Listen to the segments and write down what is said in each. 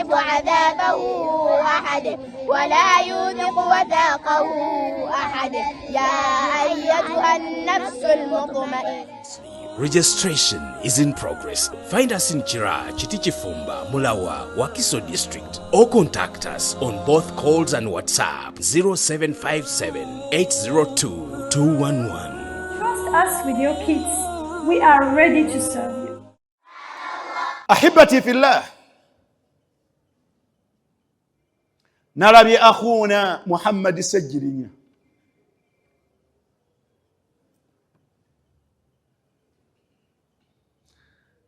يكشف عذابه أحد ولا يوثق وثاقه أحد. يا أيتها النفس المطمئنة. Registration is in progress. Find us in Chira, Chitichifumba, Mulawa, Wakiso District, or contact us on both calls and WhatsApp 0757 802 211. Trust us with your kids. We are ready to serve you. Ahibati fillah, nalabye akhuuna Muhammadi Ssegirinya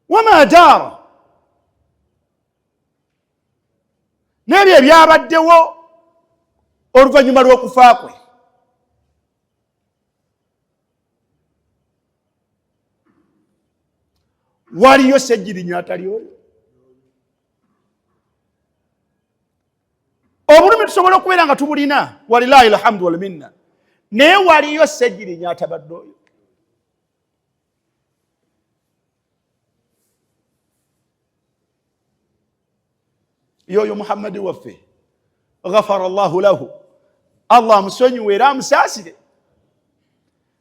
wama jaara n'ebyo ebyabaddewo oluvannyuma lw'okufa kwe. Waliyo Ssegirinya atali oyo. Obulumi tusobola okubeera nga tubulina, walilahi alhamdu walminna, naye waliyo Ssegirinya atabadde oyo. Yoyo Muhammadi waffe, ghafara llahu lahu, Allah amusonyiwe era amusaasire.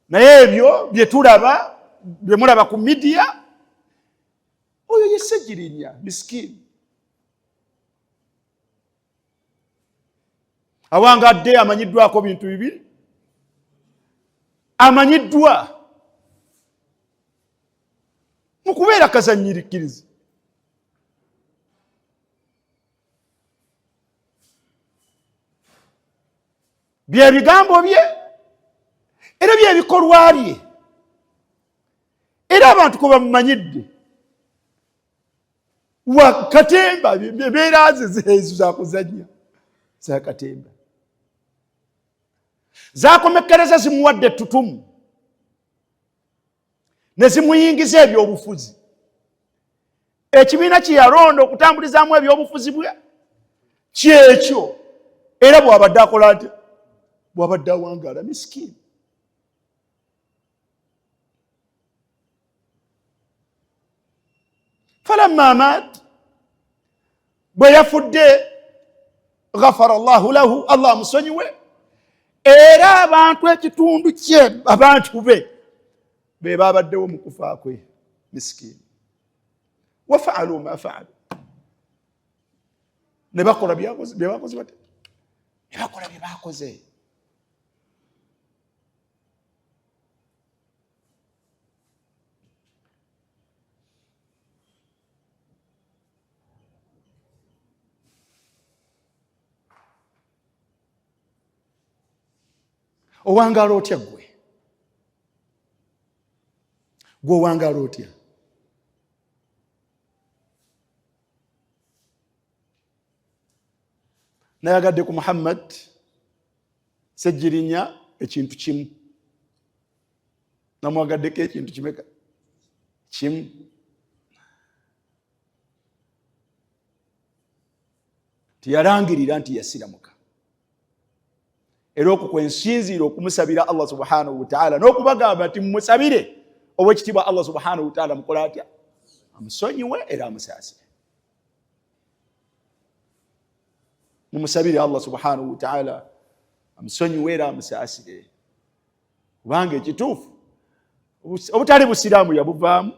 Naye ebyo byetulaba, byemulaba ku midiya, oyo ye Ssegirinya misikini awangadde, amanyiddwako bintu bibiri. Amanyiddwa mu kubeera kazanyirikkiriza, byebigambo bye era byebikolwa bye, era abantu kwe bamumanyidde wa katemba. Embeera ze ezo zakuzanya za katemba zakomekkereza, zimuwadde ettutumu ne zimuyingiza ebyobufuzi. Ekibiina kye yalonda okutambulizaamu ebyobufuzi bwe kyekyo, era bw'abadde akola atya, bw'abadde awangaala misikini. Falamma maat, bwe yafudde, ghafara llahu lahu, Allah amusonyiwe, era abantu ekitundu kye, abantu be be babaddewo mu kufa kwe misikini, wafaalu ma faalu, ne bakola byebakoze bate, ne bakola bye bakoze. Owangaala otya ggwe? Gwe owangaala otya? Nayagadde ku Muhammad Ssegirinya ekintu kimu, namwagaddeko ekintu kimeka? Kimu. Tiyalangirira nti yasiramuka, era okwo kwensinziira okumusabira Allah subhanahu wataala n'okubagamba nti mumusabire owekitiibwa Allah subhanahu wataala mukola atya, amusonyiwe era amusaasire. Mumusabire Allah subhanahu wataala amusonyiwe era amusaasire, kubanga ekituufu obutali busiraamu yabuvaamu.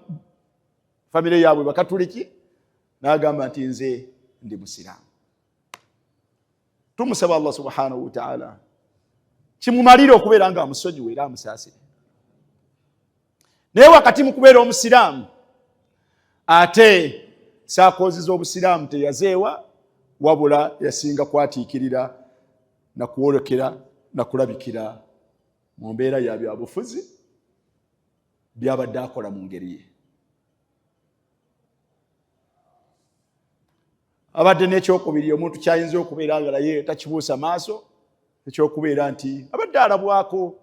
Famire yaabwe bakatuliki, n'agamba nti nze ndi musiraamu. Tumusaba Allah subhanahu wataala kimumalire okubeera nga amusonyiwe era amusaasire. Naye wakati mu kubeera omusiraamu, ate saakozi z'obusiraamu teyazeewa, wabula yasinga kwatiikirira na kuwolekera na kulabikira mu mbeera ya byabufuzi byabadde akola mu ngeri ye. Abadde n'ekyokubiri omuntu kyayinza okubeera nga naye takibuusa maaso, ekyokubeera nti abadde alabwako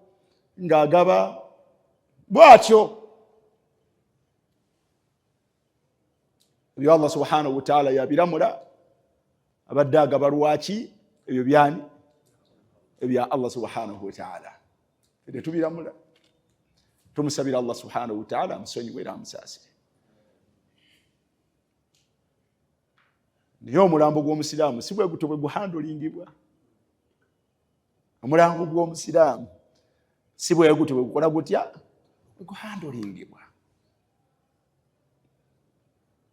ng'agaba bw'atyo. Ebyo Allah subhanahu wataala yabiramula. Abadde agaba lwaki? Ebyo byani? Ebya Allah subhanahu wataala, tetubiramula. Tumusabira Allah subhanahu wataala amusonyiwe era amusaasire. Naye omulambo gw'omusiraamu si bwe gutyo bwe guhandulingibwa. Omulambo gw'omusiraamu si bwe gutyo bwe gukola gutya, bwe guhandulingibwa.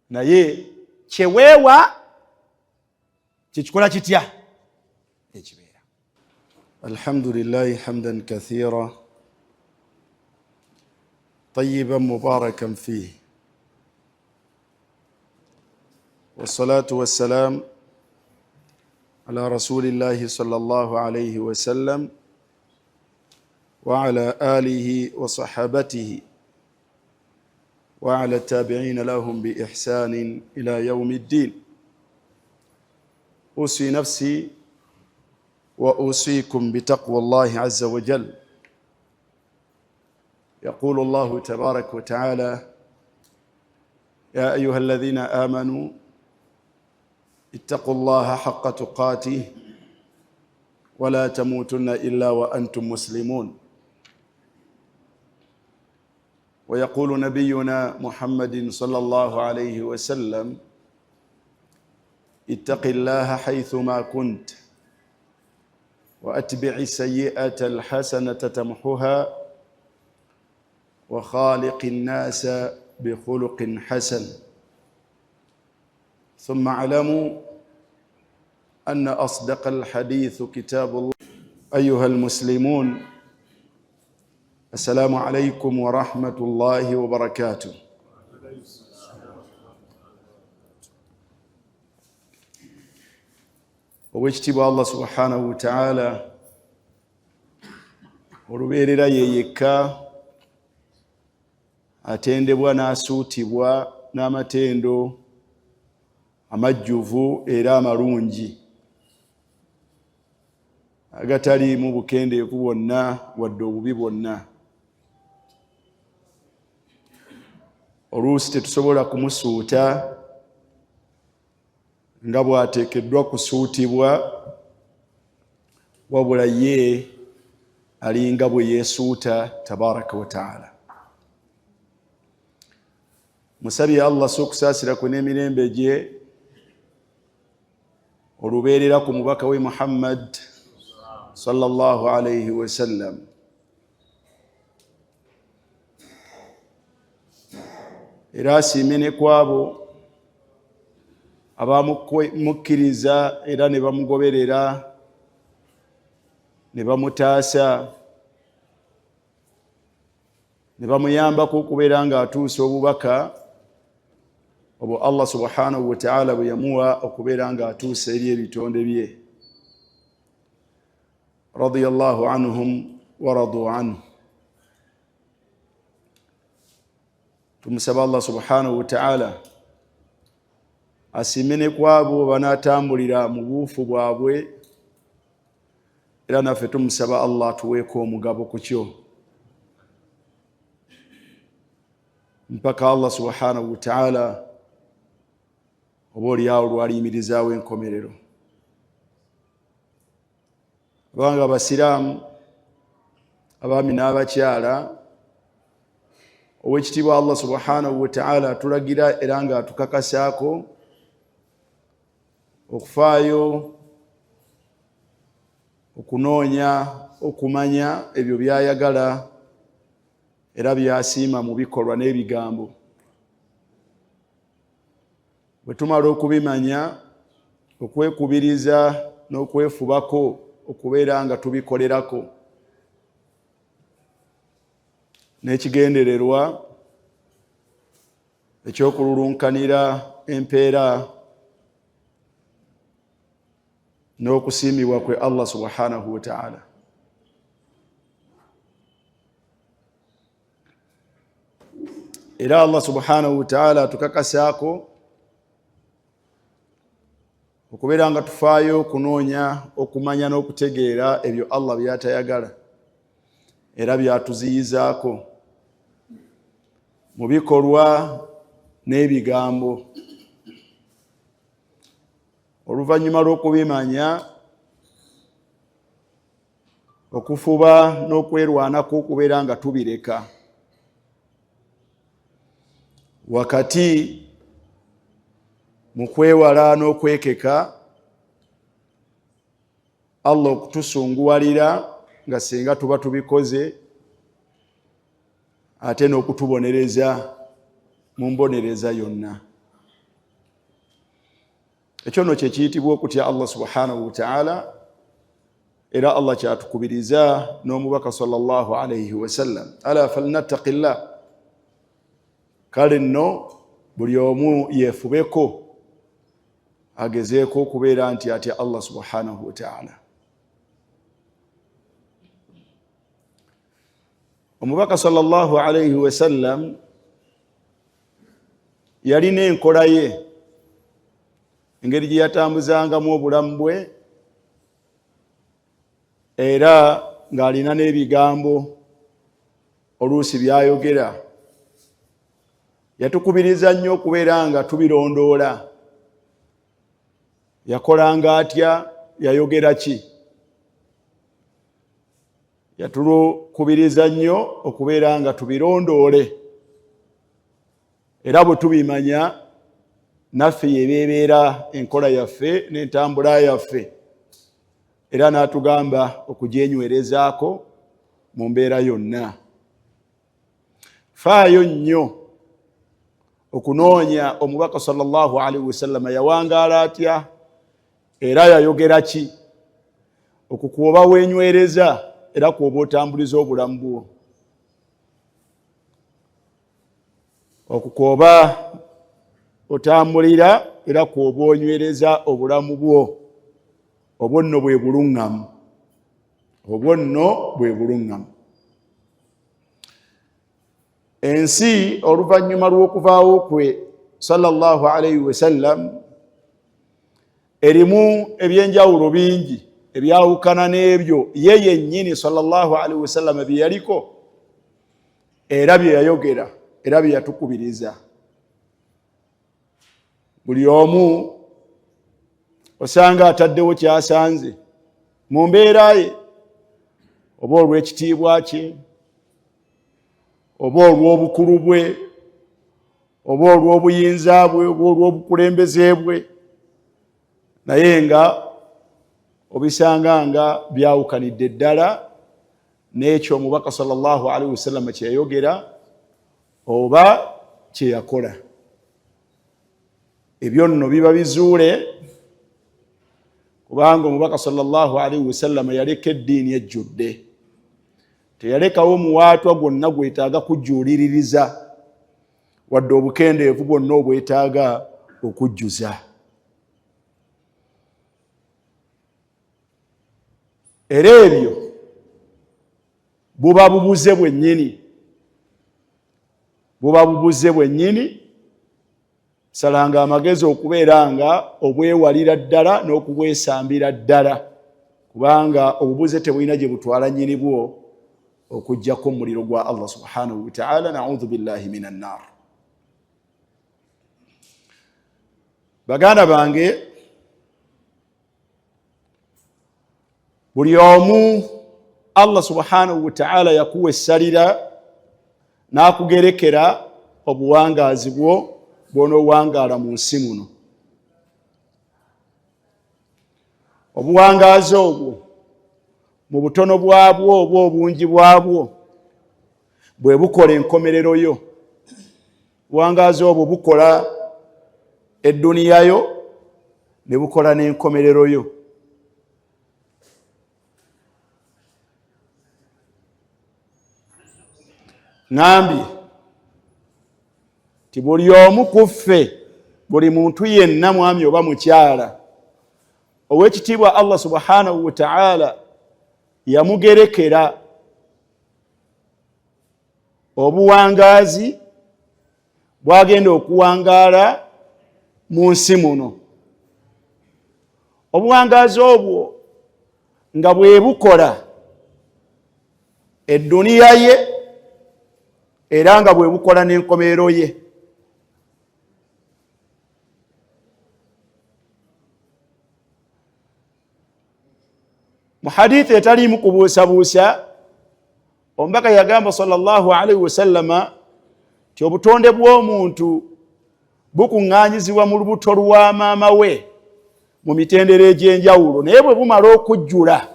Naye kyeweewa kyekikola kitya ekibeera. Alhamdulillahi hamdan kathira tayiban mubarakan fihi wassalatu wassalam ala rasulillahi sallallahu alayhi wasallam wa ala alihi wa sahabatihi wa ala tabi'ina lahum bi ihsanin ila yaumi ddin. Usi nafsi wa usikum bitaqwa llahi azza wa jal. Yaqulu llahu tabaraka wa taala ya ayuha alladhina amanu ittaqu llaha haqqa tuqatih wala tamutunna illa wa antum muslimun. ويقول نبينا محمد صلى الله عليه وسلم اتق الله حيثما كنت وأتبع السيئة الحسنة تمحها وخالق الناس بخلق حسن. ثم اعلموا أن أصدق الحديث كتاب الله. أيها المسلمون، السلام عليكم ورحمة الله وبركاته. Owekitiibwa Allah subhanahu wataala olubeerera ye yekka atendebwa n'asuutibwa n'amatendo amajjuvu era amalungi agataliimu bukendeevu bwonna wadde obubi bwonna. Oluusi tetusobola kumusuuta nga bw'ateekeddwa kusuutibwa, wabula ye alinga bwe yeesuuta tabaraka wa taala. Musabye Allah si okusaasira kwe n'emirembe gye olubeerera ku mubaka we Muhammad sallallahu alayhi wasallam, era asiime ne kwabo abamukkiriza era ne bamugoberera ne bamutaasa ne bamuyambako okubeera ng'atuusa obubaka obwo Allah subhanahu wa ta'ala bwe yamuwa okubeera ng'atuusa eri ebitonde bye. Radiyallahu anhum wa radu anhu. Tumusaba Allah subhanahu wa ta'ala asiime ne kwabo banaatambulira mu buufu bwabwe, era naffe tumusaba Allah atuweeko omugabo ku kyo mpaka Allah subhanahu wa ta'ala oba oliawo lwaliyimirizaawo enkomerero. Abanga abasiraamu abaami n'abakyala, owekitiibwa Allah subhanahu wa ta'ala atulagira era nga atukakasaako okufaayo okunoonya okumanya ebyo by'ayagala era by'asiima mu bikolwa n'ebigambo. Bwe tumala okubimanya, okwekubiriza n'okwefubako okubeera nga tubikolerako n'ekigendererwa ekyokululunkanira empeera n'okusiimibwa kwe Allah subhanahu wa ta'ala. Era Allah subhanahu wa ta'ala atukakasaako okubeera nga tufaayo okunoonya okumanya n'okutegeera ebyo Allah by'atayagala era by'atuziyizaako mu bikolwa n'ebigambo. Oluvannyuma lw'okubimanya, okufuba n'okwerwanako okubeera nga tubireka wakati Mu kwewala n'okwekeka Allah okutusunguwalira nga singa tuba tubikoze, ate n'okutubonereza mu mbonereza yonna. Ekyo nno kye kiyitibwa okutya Allah subhanahu wataala, era Allah kyatukubiriza n'omubaka sallallahu alaihi wasallam, ala falnattaqillah. Kale nno buli omu yeefubeko agezeeko okubeera nti atya Allah subhanahu wataala. Omubaka sallallahu alaihi wasallam yalina enkola ye, engeri gye yatambuzangamu obulamu bwe, era ng'alina n'ebigambo oluusi by'ayogera. Yatukubiriza nnyo okubeera nga tubirondoola. Yakolanga atya? Yayogera ki? Yatukubiriza nnyo okubeera nga tubirondoole, era bwe tubimanya naffe yebeebeera enkola yaffe n'entambula yaffe, era n'atugamba okugyenywerezaako mu mbeera yonna. Faayo nnyo okunoonya omubaka sallallahu alaihi wasallama yawangaala atya era yayogera ki, okukwoba wenywereza era kwoba otambuliza obulamu bwo, okukwoba otambulira era kwoba onywereza obulamu bwo. Obwo nno bwe buluŋŋamu, obwo nno bwe buluŋŋamu. Ensi oluvannyuma lw'okuvaawo kwe sallallahu alaihi wasallam erimu ebyenjawulo bingi ebyawukana n'ebyo ye yennyini sallallahu alaihi wasallam bye yaliko era bye yayogera era bye yatukubiriza. Buli omu osanga ataddewo kyasanze mu mbeera ye, oba olw'ekitiibwa kye, oba olw'obukulu bwe, oba olw'obuyinza bwe, oba olw'obukulembeze bwe, naye nga obisanga nga byawukanidde ddala n'ekyo omubaka sallallahu alaihi wasallam kye yayogera oba kye yakola. Ebyo nno biba bizuule, kubanga omubaka sallallahu alaihi wasallam yaleka eddiini ejjudde, teyalekawo omuwaatwa gwonna gwetaaga kujjuuliririza, wadde obukendeevu bwonna obwetaaga okujjuza. Era ebyo buba bubuze bwennyini, buba bubuze bwennyini. Salanga amagezi okubeera nga obwewalira ddala n'okubwesambira ddala, kubanga obubuze tebulina gye butwala nnyini bwo okuggyako omuliro gwa Allah subhanahu wataala. Naudhu billahi min annar. Baganda bange, buli omu Allah subhanahu wataala yakuwa essalira n'akugerekera obuwangaazi bwo bw'onoowangaala mu nsi muno. Obuwangaazi obwo mu butono bwabwo oba obungi bwabwo bwe bukola enkomerero yo. Obuwangaazi obwo bukola edduniya yo ne bukola n'enkomerero yo. Ŋambye nti buli omu ku ffe, buli muntu yenna, mwami oba mukyala, ow'ekitiibwa Allah subhanahu wa ta'ala yamugerekera obuwangaazi bwagenda okuwangaala mu nsi muno. Obuwangaazi obwo nga bwe bukola edduniya ye era nga bwe bukola n'enkomerero ye. Mu hadithi etaliimu kubuusabuusa, omubaka yagamba sallallahu alaihi wasallama nti obutonde bw'omuntu Bukuŋŋaanyizibwa mu lubuto lwa maama we mu mitendera egy'enjawulo, naye bwe bumala okujjula,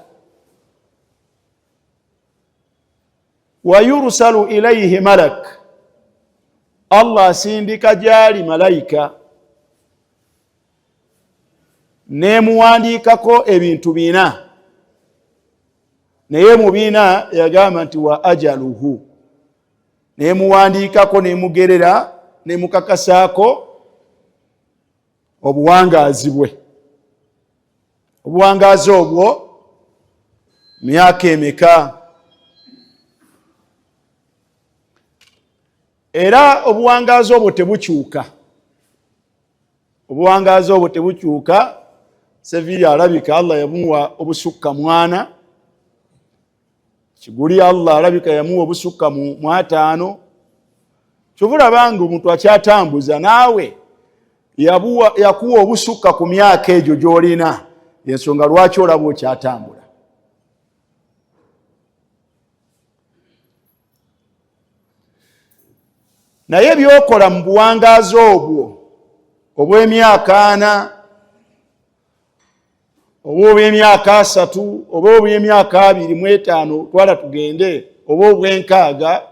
wa yursalu ilaihi malak, Allah asindika gy'ali malayika n'emuwandiikako ebintu bina, naye mu bina yagamba nti wa ajaluhu, n'emuwandiikako n'emugerera n'emukakasaako obuwangaazi bwe. Obuwangaazi obwo myaka emeka? Era obuwangaazi obwo tebukyuka, obuwangaazi obwo tebukyuka. Seviri alabika Allah yamuwa obusukka mwana, Kiguli Allah alabika yamuwa obusukka mu 50. Kyova olaba nga omuntu akyatambuza naawe yakuwa obusukka ku myaka egyo gy'olina, ensonga lwaki olaba okyatambula. Naye byokola mu buwangaazi obwo obw'emyaka 40 oba obw'emyaka 30 oba obw'emyaka 25, twala tugende, oba obw'enkaaga,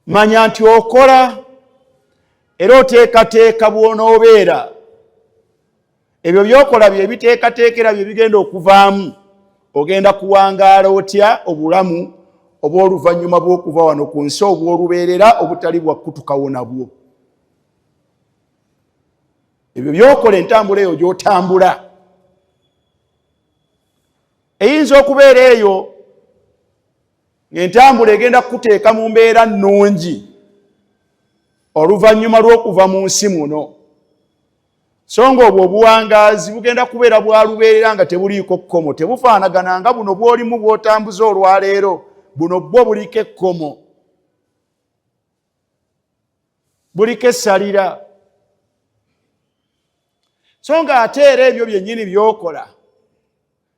manya nti okola era oteekateeka bw'onoobeera. Ebyo by'okola bye biteekateekera bye bigenda okuvaamu. Ogenda kuwangaala otya obulamu obw'oluvannyuma bw'okuva wano ku nsi obw'olubeerera obutali bwa kutukawo nabwo? Ebyo by'okola, entambula eyo gy'otambula eyinza okubeera eyo ng'entambula egenda kukuteeka mu mbeera nnungi oluvannyuma lw'okuva mu nsi muno, so nga obwo obuwangaazi bugenda kubeera bwa lubeerera nga tebuliiko kkomo, tebufaanagana nga buno bw'olimu bw'otambuza olwaleero. Buno bwo buliko ekkomo, buliko essalira. So nga ate era ebyo byennyini by'okola,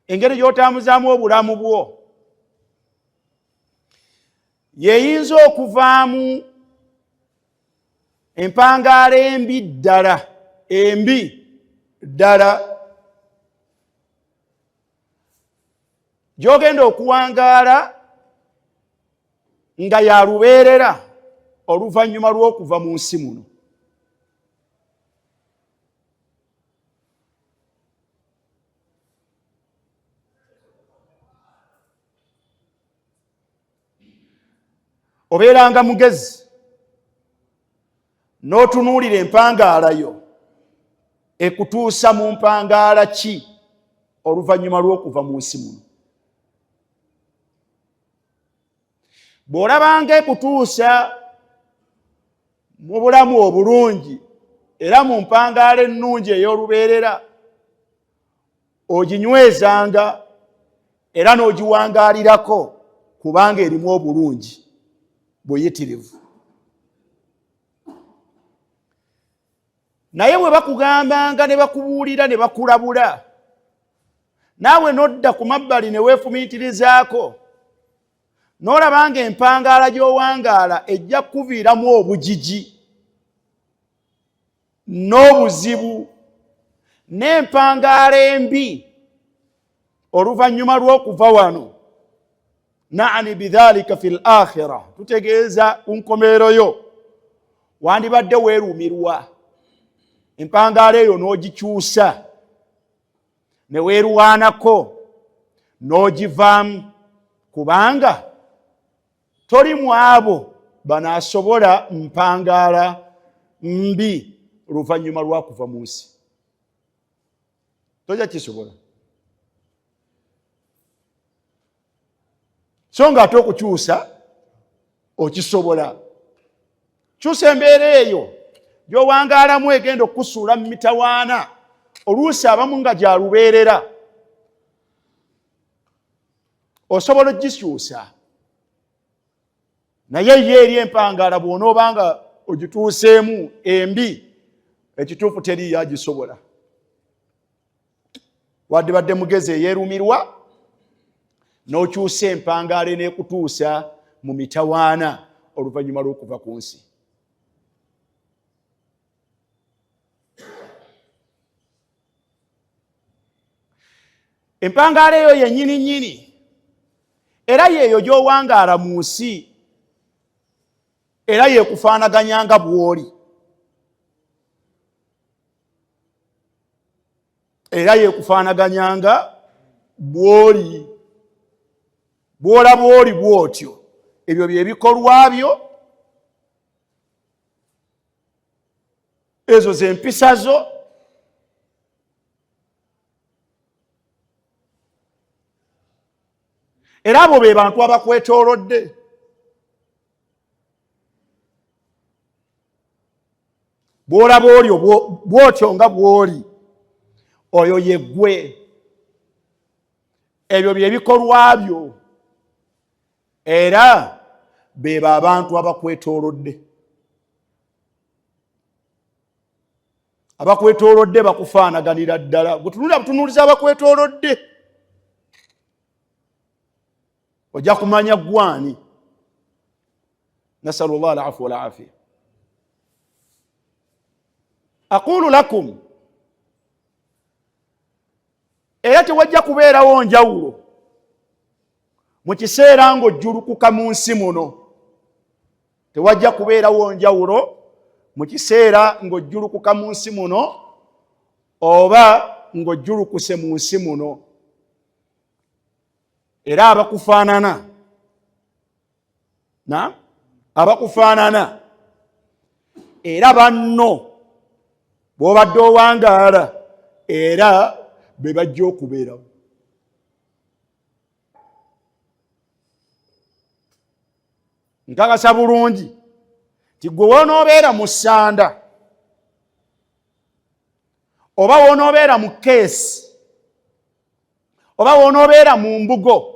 engeri gy'otambuzaamu obulamu bwo yeyinza okuvaamu empangaala embi ddala, embi ddala gy'ogenda okuwangaala nga ya lubeerera oluvannyuma lw'okuva mu nsi muno. Obeeranga mugezi n'otunuulira empangaala yo ekutuusa mu mpangaala ki oluvannyuma lw'okuva mu nsi muno. Bw'olabanga ekutuusa mu bulamu obulungi era mu mpangaala ennungi ey'olubeerera, oginywezanga era n'ogiwangaalirako, kubanga erimu obulungi buyitirivu. Naye bwe bakugambanga ne bakubuulira ne bakulabula, naawe n'odda ku mabbali ne weefumiitirizaako, n'olaba ng'empangaala gy'owangaala ejja kukuviiramu obugigi n'obuzibu n'empangaala embi oluvannyuma lw'okuva wano, naani bidhalika fi l akhira, tutegeeza ku nkomerero yo, wandibadde weerumirwa empangaala eyo n'ogikyusa ne weerwanako n'ogivaamu, kubanga toli mu abo banaasobola mpangaala mbi oluvannyuma lwa kuva mu nsi. Tojja kisobola. So nga ate okukyusa okisobola. Kyusa embeera eyo gy'owangaalamu egenda okukusuula mu mitawaana, oluusi abamu nga gyalubeerera, osobola ogikyusa. Naye ye eri empangaala bw'onooba nga ogituuseemu embi, ekituufu teriiyo agisobola. Wadde badde mugezi eyeerumirwa, N'okyusa empangaala eneekutuusa mu mitawaana oluvannyuma lw'okuva ku nsi. Empangaala eyo yennyini nnyini era yeeyo gy'owangaala mu nsi, era yekufaanaganya nga bw'oli, era yekufaanaganya nga bw'oli, bw'olaba oli bw'otyo, ebyo bye bikolwa byo, ezo ze mpisa zo. Era abo be bantu abakwetoolodde. Bw'olaba oli bw'otyo nga bw'oli, oyo ye ggwe, ebyo bye bikolwa byo, era beba abantu abakwetoolodde. Abakwetoolodde bakufaanaganira ddala. Gutunulira butunuuliza abakwetoolodde, ojja kumanya gwani. Nasalu llah alafu walafiya. Aqulu lakum, era tewajja kubeerawo njawulo mu kiseera ng'ojjulukuka mu nsi muno. Tewajja kubeerawo njawulo mu kiseera ng'ojjulukuka mu nsi muno oba ng'ojjulukuse mu nsi muno. Era abakufaanana na abakufaanana era banno bw'obadde owangaala era be bajja okubeerawo. Nkakasa bulungi nti gwe wonoobeera mu ssanda oba wonoobeera mu keesi oba wonoobeera mu mbugo,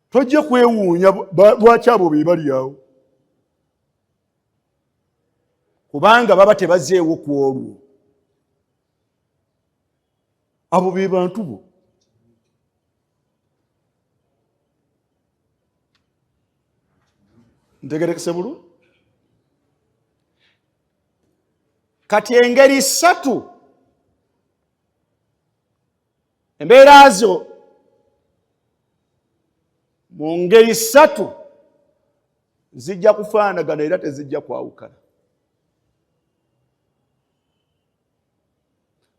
tojja kwewuunya lwaki abo be bali awo, kubanga baba tebazeewo ku olwo. Abo be bantu bo. Ntegerekese bulungi? Kati engeri ssatu embeera zo mu ngeri ssatu zijja kufaanagana era tezijja kwawukana.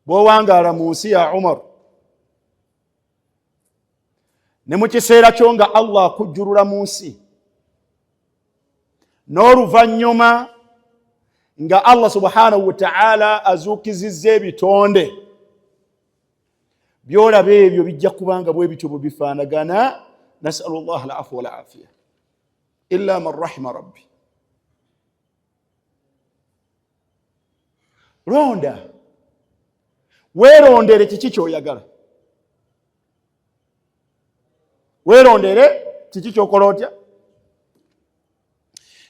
Bw'owangaala mu nsi ya Umar ne mu kiseera kyo nga Allah akujjulula mu nsi, n'oluvannyuma nga Allah subhanahu wa ta'ala azuukizizza ebitonde byolaba, ebyo bijja kubanga bwe bityo bwe bifaanagana. Nasalu llah alafu walafiya illa man rahima rabbi. Londa, weerondere kiki kyoyagala, weerondere kiki kyokola otya.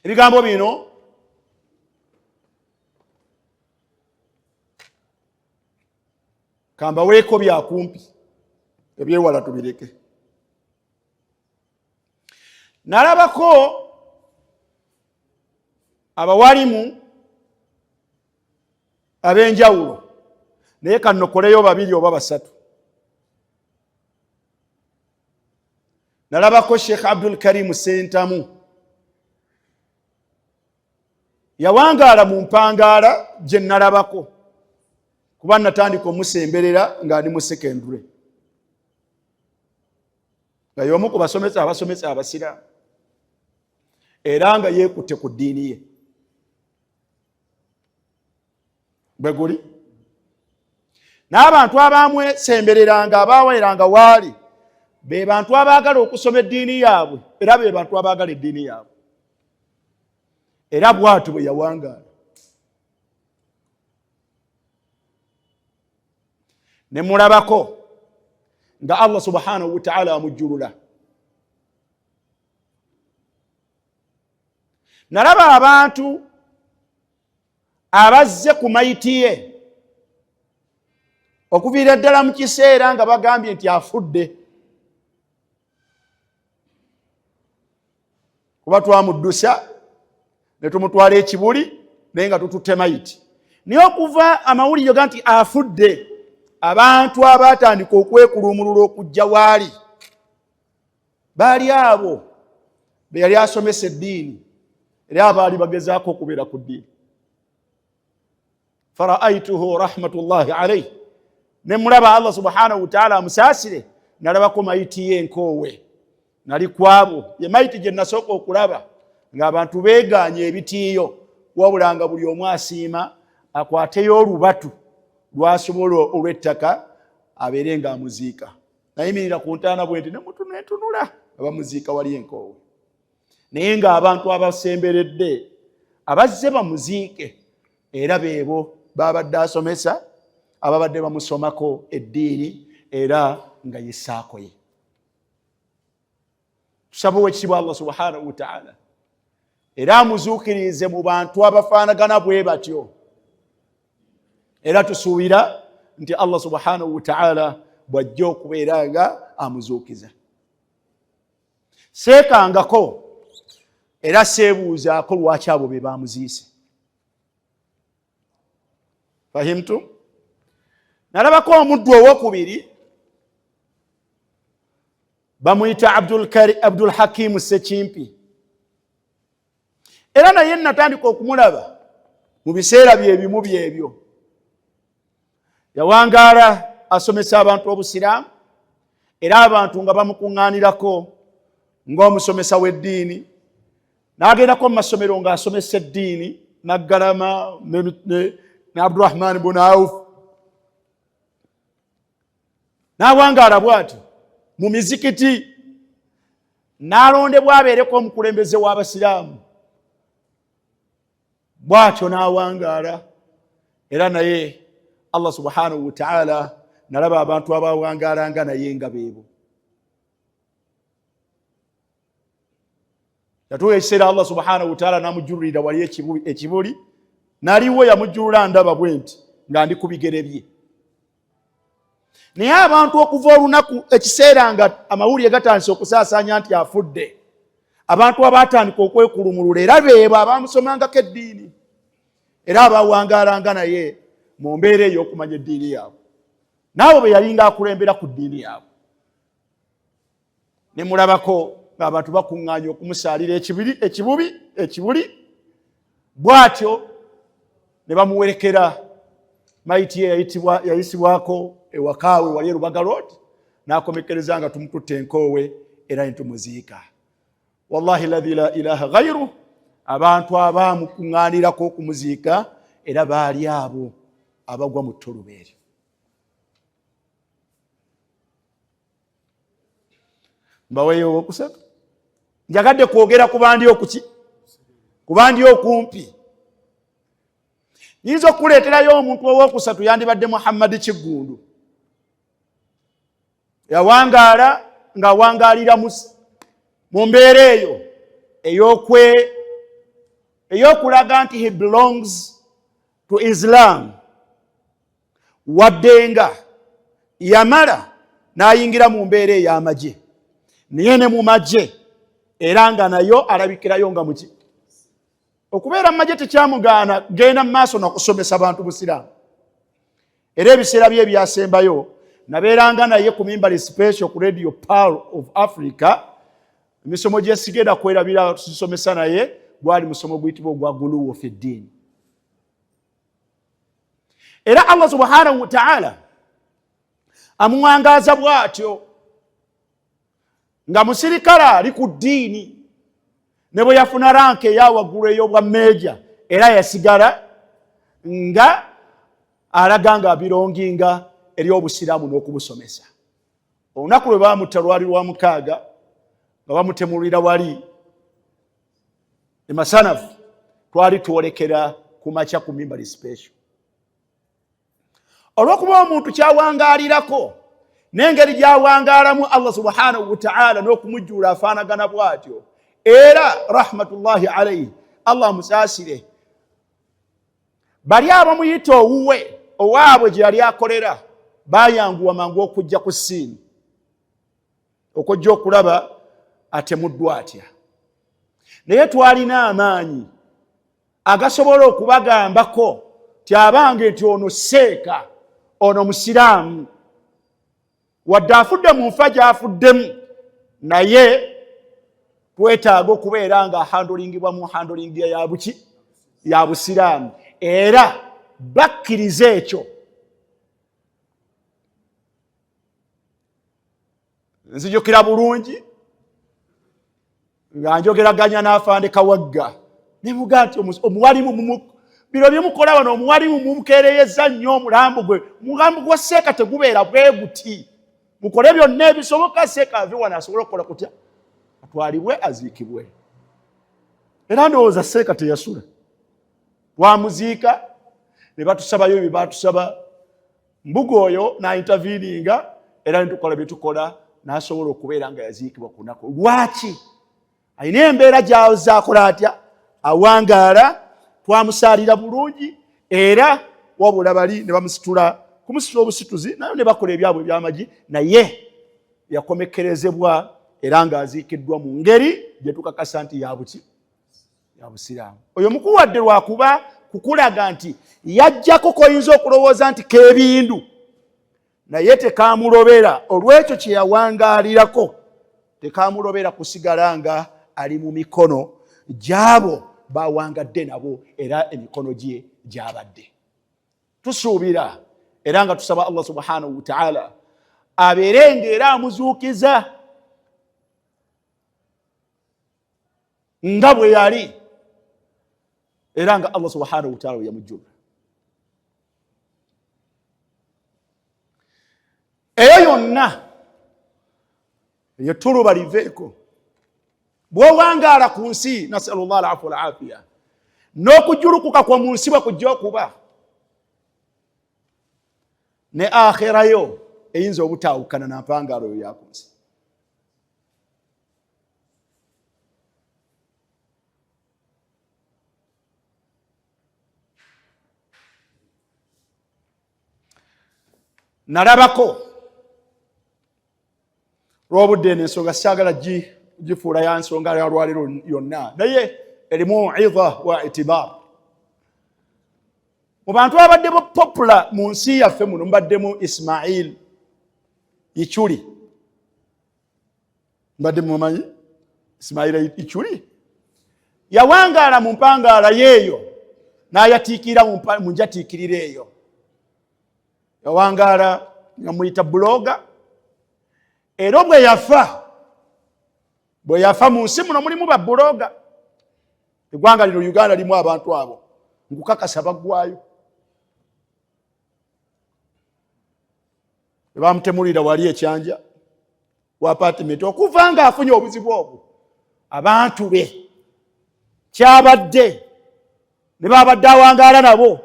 Ebigambo bino kambaweeko byakumpi, ebyewala tubireke. Nalabako abawalimu ab'enjawulo, naye kannokoleyo babiri oba basatu. Nalabako Sheikh Abdul Karim Sentamu, yawangaala mu mpangaala gye nalabako, kuba natandika omusemberera nga ndi mu secondary, nga y'omu ku basomesa abasomesa abasiraamu, era nga yeekutte ku ddiini ye. Bwe guli n'abantu abamwesembereranga, abaweranga waali, be bantu abaagala okusoma eddiini yaabwe, era be bantu abaagala eddiini yaabwe, era bwatu bwe yawangaala. Ne mulabako nga Allah subhanahu wa ta'ala amujjulula. Nalaba abantu abazze ku mayiti ye okuviira ddala mu kiseera nga bagambye nti afudde. Kuba twamuddusa ne tumutwala ekibuli naye nga tututte mayiti. Naye okuva amawulire ga nti afudde, abantu abaatandika okwekulumulula okujja waali baali abo be yali asomesa eddiini, era abaali bagezaako okubeera ku ddiini. Faraaituhu rahmatullahi alaihi, ne mulaba Allah subhanahu wataala amusaasire, nalabako mayiti ye enkoowe nali kwabo. Ye mayiti gye nasooka okulaba ng'abantu beegaanye ebitiiyo, wabula nga buli omu asiima akwateyo olubatu lwasobola olw'ettaka abeere ng'amuziika. Nayimirira ku ntaana bwe nti nemutunentunula nga bamuziika wali enkoowe, naye ng'abantu abasemberedde abazze bamuziike era beebo babadde asomesa, ababadde bamusomako eddiini, era nga yesaako ye. Tusaba owekitiibwa Allah subhanahu wataala era amuzuukirize mu bantu abafaanagana bwe batyo, era tusuubira nti Allah subhanahu wataala bw'ajja okubeera nga amuzuukiza. Seekangako era seebuuzaako lwaki abo be bamuziise. Fahimtu? Nalabako omuddu owokubiri bamuyita Abdul Hakimu Sekimpi, era naye natandika okumulaba mu biseera byebimu byebyo. Yawangaala asomesa abantu obusiraamu, era abantu nga bamukuŋŋaanirako ng'omusomesa w'eddiini, n'agendako mu masomero ng'asomesa eddiini, n'aggalama ne Abdurahman bun Auf, n'awangaala bw'atyo mu mizikiti, n'alondebwa abeereko omukulembeze w'abasiraamu bw'atyo n'awangaala. Era naye Allah subhanahu wataala nalaba abantu abawangaalanga naye nga beebo. Yatuuka ekiseera Allah subhanahu wataala n'amujululira wali ekibuli, naliwo yamujulula ndaba bwe nti nga ndi ku bigere bye. Naye abantu okuva olunaku ekiseera nga amawulire gatandise okusaasaanya nti afudde, abantu abaatandika okwekulumulula era beebo abamusomangako eddiini, era abawangaalanga naye mu mbeera ey'okumanya eddiini yaabwe, n'abo be yalinga akulembera ku ddiini yaabwe. Ne mulabako ng'abantu bakuŋŋaanya okumusaalira ekibuli bw'atyo ne bamuwerekera mayiti ye yayisibwako ewakaawe wali e Lubaga Road, n'akomekkereza nga tumututte enkoowe era ne tumuziika. Wallahi ladhi la ilaha ghairu, abantu abaamukuŋŋaanirako okumuziika era baali abo abagwa mu ttuluba eryo. Mbaweeyo owokusatu, njagadde kwogera ku bandi okuki ku bandi okumpi. Nyinza okukuleeterayo omuntu owokusatu, yandibadde Muhammadi Kiggundu. Yawangaala ng'awangaalira mu mbeera eyo ey'okulaga nti he belongs to Islam, wadde nga yamala n'ayingira mu mbeera ey'amagye, naye ne mu magye era nga nayo alabikirayo nga muki. Okubeera mu magye tekyamugaana genda mu maaso nakusomesa bantu busiraamu. Era ebiseera bye ebyasembayo nabeeranga naye ku mimbali special ku Radio Pearl of Africa. Emisomo gye sigenda kwerabira tusomesa naye gwali musomo guyitibwa ogwa guluwo fi ddiini. Era Allah subhanahu wa ta'ala amuwangaaza bw'atyo nga musirikale ali ku ddiini, ne bwe yafuna ranka eya waggulu ey'obwa meeja, era yasigala nga alaga nga abironginga eri obusiraamu n'okubusomesa. Olunaku lwe baamutta lwali lwa mukaaga, nga bamutemulira wali e Masanafu, twali twolekera ku makya ku mimbali special. Olw'okuba omuntu kyawangaalirako n'engeri gy'awangaalamu Allah subhanahu wataala n'okumujjuula afaanagana bw'atyo, era rahmatullahi alaihi, Allah amusaasire, bali abamuyita owuwe owaabwe gye yali akolera bayanguwa mangu okujja ku siini okujja okulaba atemuddwa atya. Naye twalina amaanyi agasobola okubagambako ti abange nti ono seeka, ono musiraamu, wadde afudde mu nfa gy'afuddemu, naye twetaaga okubeera nga ahandolingibwa mu handolingi ya buki, ya busiraamu, era bakkiriza ekyo. Nzijukira bulungi nga njogeraganya n'afande Kawagga ne mugaa nti omuwalimu bino byemukola wano, omuwalimu mumukeereyeza nnyo omulambo gwe, omulambo gwa seeka tegubeera bwe guti, mukole byonna ebisoboka seeka ave wano asobole okukola kutya, atwalibwe aziikibwe. Era ndowooza seeka teyasula, twamuziika ne batusabayo bye batusaba, mbuga oyo n'ainterveninga era netukola bye tukola, n'asobola okubeera nga yaziikibwa ku lunaku. Lwaki? Alina embeera gy'akola atya, awangaala, twamusaalira bulungi, era wabula bali ne bamusitula kumusitula obusituzi, nayo ne bakola ebyabwe eby'amagi, naye yakomekkerezebwa era ng'aziikiddwa mu ngeri gye tukakasa nti ya buki, ya busiraamu. Oyo mukuwadde lwakuba kukulaga nti yajjako koyinza okulowooza nti kebindu, naye tekamulobera olw'ekyo kye yawangaalirako, tekamulobera kusigala nga ali mu mikono gy'abo bawangadde nabo, era emikono gye gyabadde. Tusuubira era nga tusaba Allah subhanahu wa ta'ala abeere nga era amuzuukiza nga bwe yali, era nga Allah subhanahu wa ta'ala yamujjula. Eyo yonna eyo tuluba liveeko bw'owangaala ku nsi, nasalullah alafu walafiya, n'okujulukuka kwo mu nsi bwe kujja okuba ne akherayo eyinza obutaawukana na mpangaalo yo ya ku nsi. Nalabako lw'obudde eno ensonga saagala gifuula ya nsonga ya lwaliro yonna, naye erimu idha wa itibar. Mu bantu abadde popula mu nsi yaffe muno mubaddemu Ismail Ichuli, mbadde mumanyi Ismail Ichuli, yawangaala mu mpangaala yeeyo n'ayatiikirira mu njatiikirira eyo, yawangaala nga muyita buloga, era bwe yafa mu nsi muno mulimu babuloga. Eggwanga lino Uganda limu abantu abo nkukakasa baggwayo. Bamutemulira wali ekyanja wa apartment okuva nga afunye obuzibu obwo, abantu be kyabadde ne babadde awangaala nabo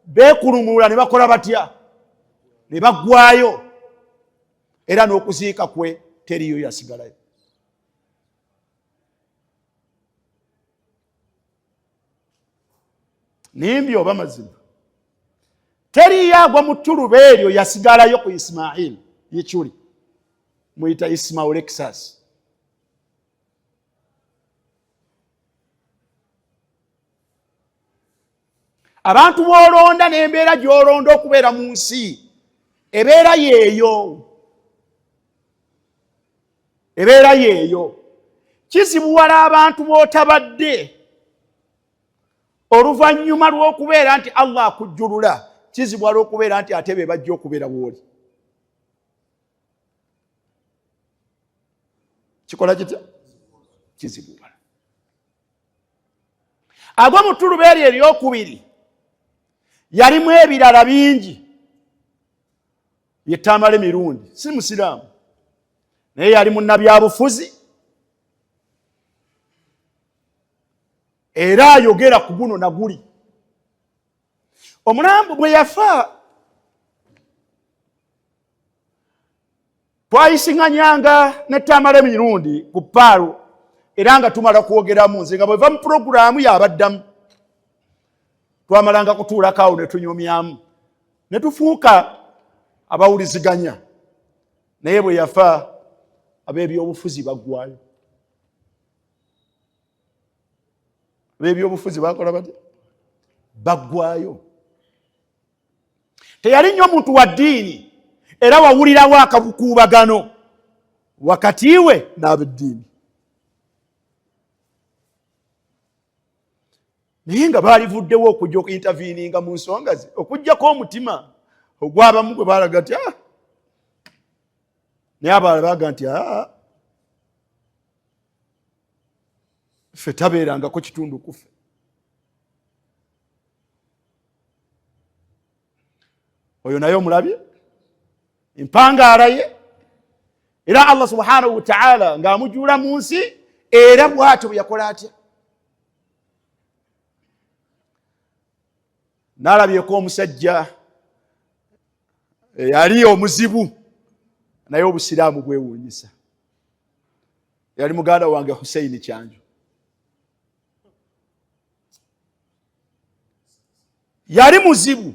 beekulungulula ne bakola batya ne baggwayo, era n'okuziika kwe teriyo yasigalayo. Nimbi oba mazima, teriyo agwa mu ttuluba eryo yasigalayo ku Ismail Yichuli, muyita Ismail Lexus. Abantu b'olonda n'embeera gy'olonda okubeera mu nsi ebeera yeeyo, ebeera yeeyo. Kizibuwala abantu b'otabadde oluvannyuma lw'okubeera nti Allah akujjulula, kizibuwala okubeera nti ate be bajja okubeera w'oli. Kikola kitya? Kizibuwala. Agwa mu ttuluba eryo eryokubiri yalimu ebirala bingi. Ye Tamale Mirundi si musiraamu, naye yali munnabyabufuzi era ayogera ku guno na guli. Omulambo bwe yafa twayisiŋŋanyanga ne Tamale Mirundi ku paalo, era nga tumala kwogeramu, nze nga bweva mu pulogulaamu yabaddamu, twamalanga kutuulako awo ne tunyumyamu ne tufuuka abawuliziganya. Naye bwe yafa ab'ebyobufuzi baggwayo. B'ebyobufuzi bakola batya? Baggwayo. Teyali nnyo muntu wa ddiini, era wawulirawo akabukuubagano wakati we n'abeddiini, naye nga baalivuddewo okujja okuinterveninga mu nsonga ze, okuggyako omutima ogw'abamu gwe baalaga nti ah! Naye abalala baga nti ah! Ffe tabeerangako kitundu kufe. Oyo naye omulabye empangaala ye, era Allah subhanahu wataala ng'amujuula mu nsi, era bw'atyo bwe yakola atya. N'alabyeko omusajja eyali omuzibu, naye obusiraamu bwewuunyisa. Yali muganda wange Huseini Kyanjo, yali muzibu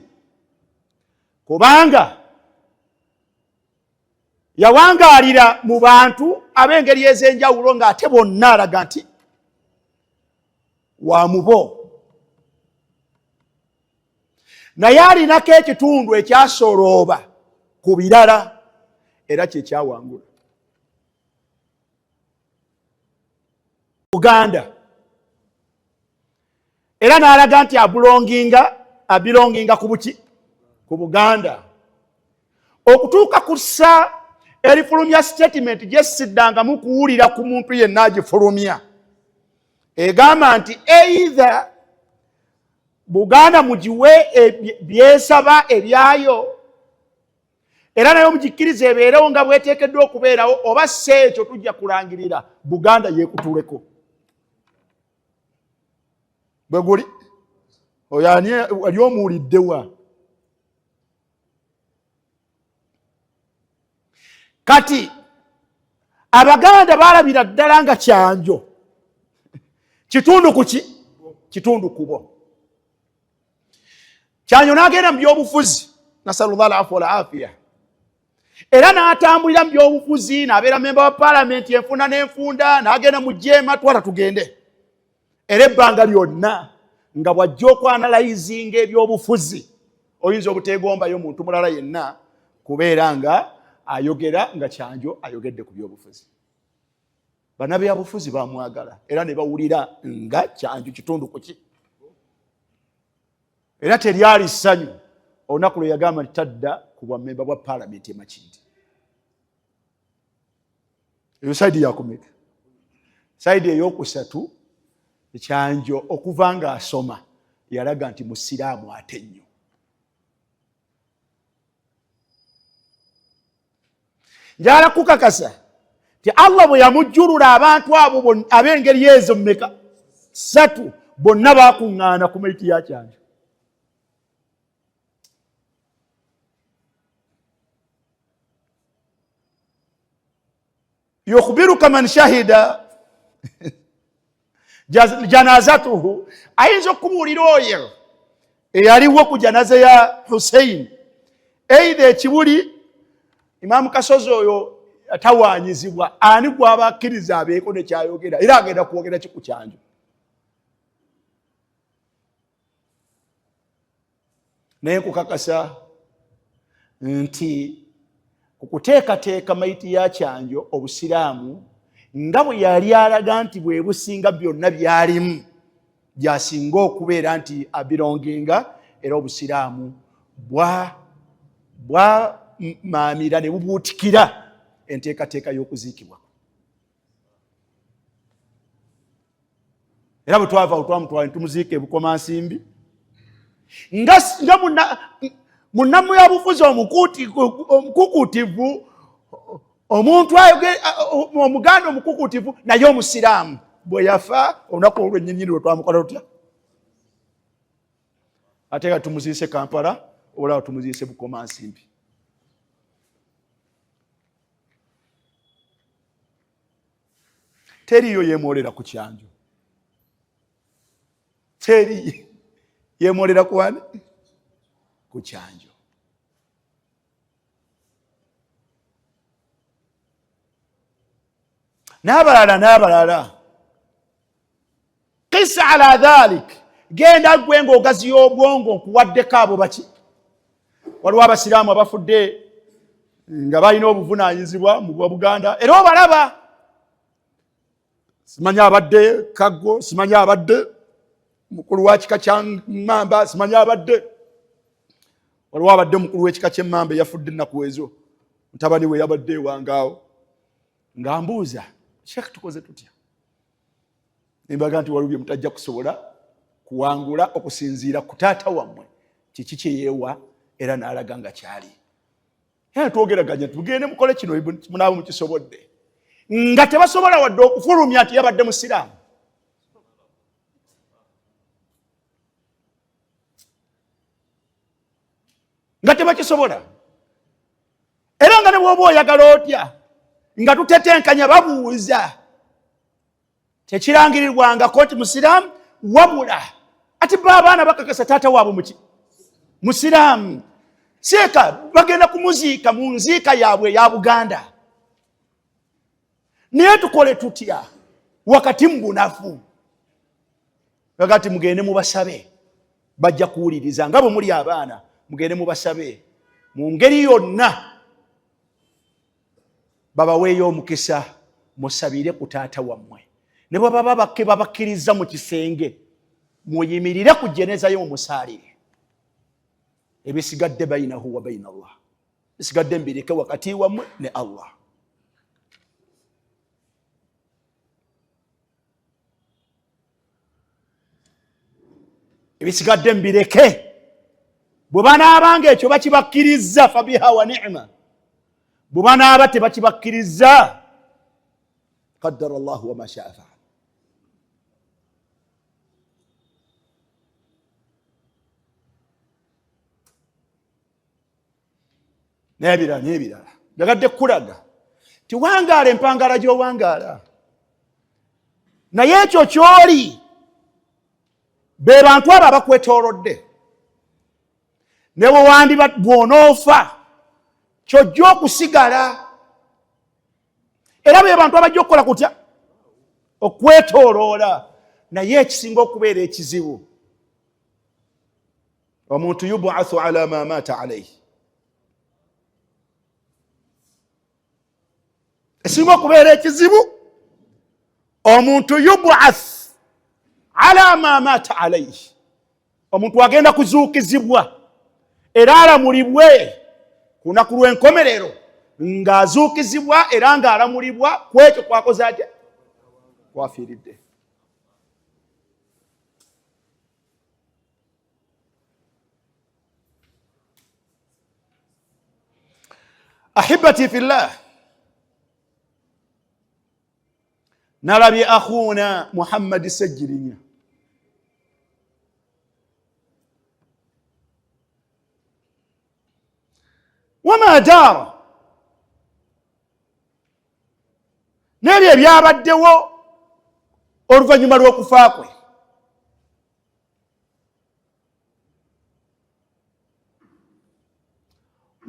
kubanga yawangaalira mu bantu ab'engeri ez'enjawulo, ng'ate bonna alaga nti wa mubo, naye alinako ekitundu ekyasolooba ku birala, era kyekyawangula Uganda, era n'alaga nti abilonginga ku buki, ku Buganda, okutuuka ku ssa erifulumya statement gyesiddangamu kuwulira ku muntu yenna agifulumya, egamba nti either Buganda mugiwe byesaba ebyayo, era naye omugikkiriza ebeerewo nga bweteekeddwa okubeerawo, oba si ekyo tujja kulangirira Buganda yeekutuleko. Bwe guli oyo ani ali omuwuliddewa? Kati Abaganda balabira ddala nga Kyanjo kitundu kuki, kitundu kubo. Kyanjo n'agenda mu byobufuzi, nasalullah alafu walafiya, era n'atambulira mu byobufuzi, n'abeera memba wa palamenti enfunda n'enfunda, n'agenda mu jeema twala tugende, era ebbanga lyonna nga bw'ajja okwanalayizinga ebyobufuzi oyinza obuteegombayo muntu mulala yenna kubeera nga ayogera nga Kyanjo ayogedde ku byobufuzi. Bannabyabufuzi bamwagala era ne bawulira nga Kyanjo kitundu kuki, era teryali ssanyu olunaku lwe yagamba nti tadda ku bwammemba bwa paalamenti e Makindye. Eyo saidi yakumeka? Saidi eyokusatu, Kyanjo okuva ng'asoma yalaga nti musiraamu ate nnyo. Njagala kukakasa nti Allah bwe yamujjulula abantu abo ab'engeri ezo mmeka ssatu bonna bakuŋŋaana ku maiti ya Kyanjo. Yukhbiruka man shahida janazatuhu, ayinza okukubuulira oyo eyaliwo ku janaza ya Hussein, eitha ekibuli Imamu Kasozi oyo atawanyizibwa, ani gwaba akkiriza abeeko nekyayogera, era agenda kwogera ki ku Kyanjo? Naye nkukakasa nti ku kuteekateeka maiti ya Kyanjo, obusiraamu nga bwe yali alaga nti bwe businga byonna byalimu, gyasinga okubeera nti abironginga, era obusiraamu bwamaamira ne bubuutikira enteekateeka y'okuziikibwa. Era bwe twava awo twamutwala ne tumuziika e Bukomansimbi, nga munnamyabufuzi omukukuutivu, omuntu omuganda omukukuutivu naye omusiraamu, bwe yafa olunaku olwo lwennyininyini lwe twamukola tutya, ate nga tumuziise Kampala, olaba tumuziise Bukomansimbi. Teriyo yemwolera ku Kyanjo, teri yemwolera kuwani ku Kyanjo. N'abalala n'abalala. Kisa ala dhalik, genda gwe ng'ogaziya obwongo, nkuwaddeko abo baki. Waliwo abasiraamu abafudde nga balina obuvunaanyizibwa mu bwa Buganda, era obalaba, simanyi abadde Kaggo, simanyi abadde mukulu wa kika kya Mmamba, simanyi abadde, waliwo abadde mukulu w'ekika ky'Emmamba eyafudde ennaku ezo, mutabani we yabadde ewangaawo nga mbuuza, Sheekh, tukoze tutya? Nembaga nti waliwo bye mutajja kusobola kuwangula okusinziira ku taata wammwe kiki kye yeewa era n'alaga nga kyali. Era twogeraganya, tugende mukole kino munaaba mukisobodde, nga tebasobola wadde okufulumya nti yabadde musiraamu. Nga tebakisobola, era nga ne bw'oba oyagala otya nga tutetenkanya babuuza, tekirangirirwangako nti musiraamu, wabula ati ba abaana bakakasa taata waabwe muki musiraamu. Seeka bagenda kumuziika mu nziika yaabwe eya Buganda. Naye tukole tutya wakati mu bunafu? Baga ti mugende mubasabe, bajja kuwuliriza nga bwe muli abaana. Mugende mubasabe mu ngeri yonna babaweeyo omukisa, musabire ku taata wammwe. Ne bwe baba bakkiriza mu kisenge, muyimirire ku jeneza yo mumusaalire. Ebisigadde bainahu wa baina Allah, bisigadde mbireke wakati wammwe ne Allah. Ebisigadde mbireke, bwe banaabanga ekyo bakibakkirizza, fabiha wa ni'ma. Bwe banaaba tebakibakkirizza, qaddara Allahu wama shaa faal. N'ebirala n'ebirala. Njagadde kukulaga tiwangaala empangala gy'owangaala, naye ekyo ky'oli be bantu abo abakwetoolodde. Ne bwe wandiba bw'onoofa, kyojja okusigala, era be bantu abajja okukola kutya okwetooloola. Naye ekisinga okubeera ekizibu, omuntu yubathu ala ma maata alaihi. Ekisinga okubeera ekizibu, omuntu yubath ala ma maata alaihi, omuntu agenda kuzuukizibwa era alamulibwe ku lunaku lw'enkomerero, ng'azuukizibwa era ng'alamulibwa ku ekyo kwakoze atya kwafiiridde. Ahibati fillah, nalabye akhuuna Muhammadi Ssegirinya wama daara n'ebyo ebyabaddewo oluvannyuma lw'okufa kwe.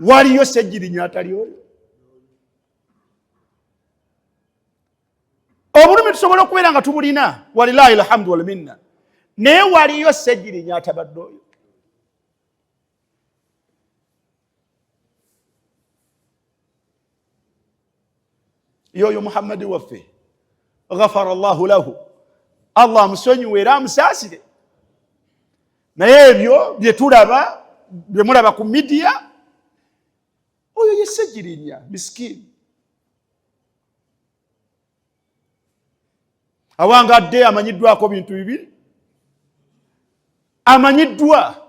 Waliyo Ssegirinya atali oyo? Obulumi tusobola okubeera nga tubulina, walilahi alhamdu walminna, naye waliyo Ssegirinya atabadde oyo? Yoyo Muhammadi waffe, ghafara llahu lahu, Allah amusonyiwe era amusaasire. Naye ebyo byetulaba, byemulaba ku midiya, oyo ye Ssegirinya misikini awangadde, amanyiddwako bintu bibiri. Amanyiddwa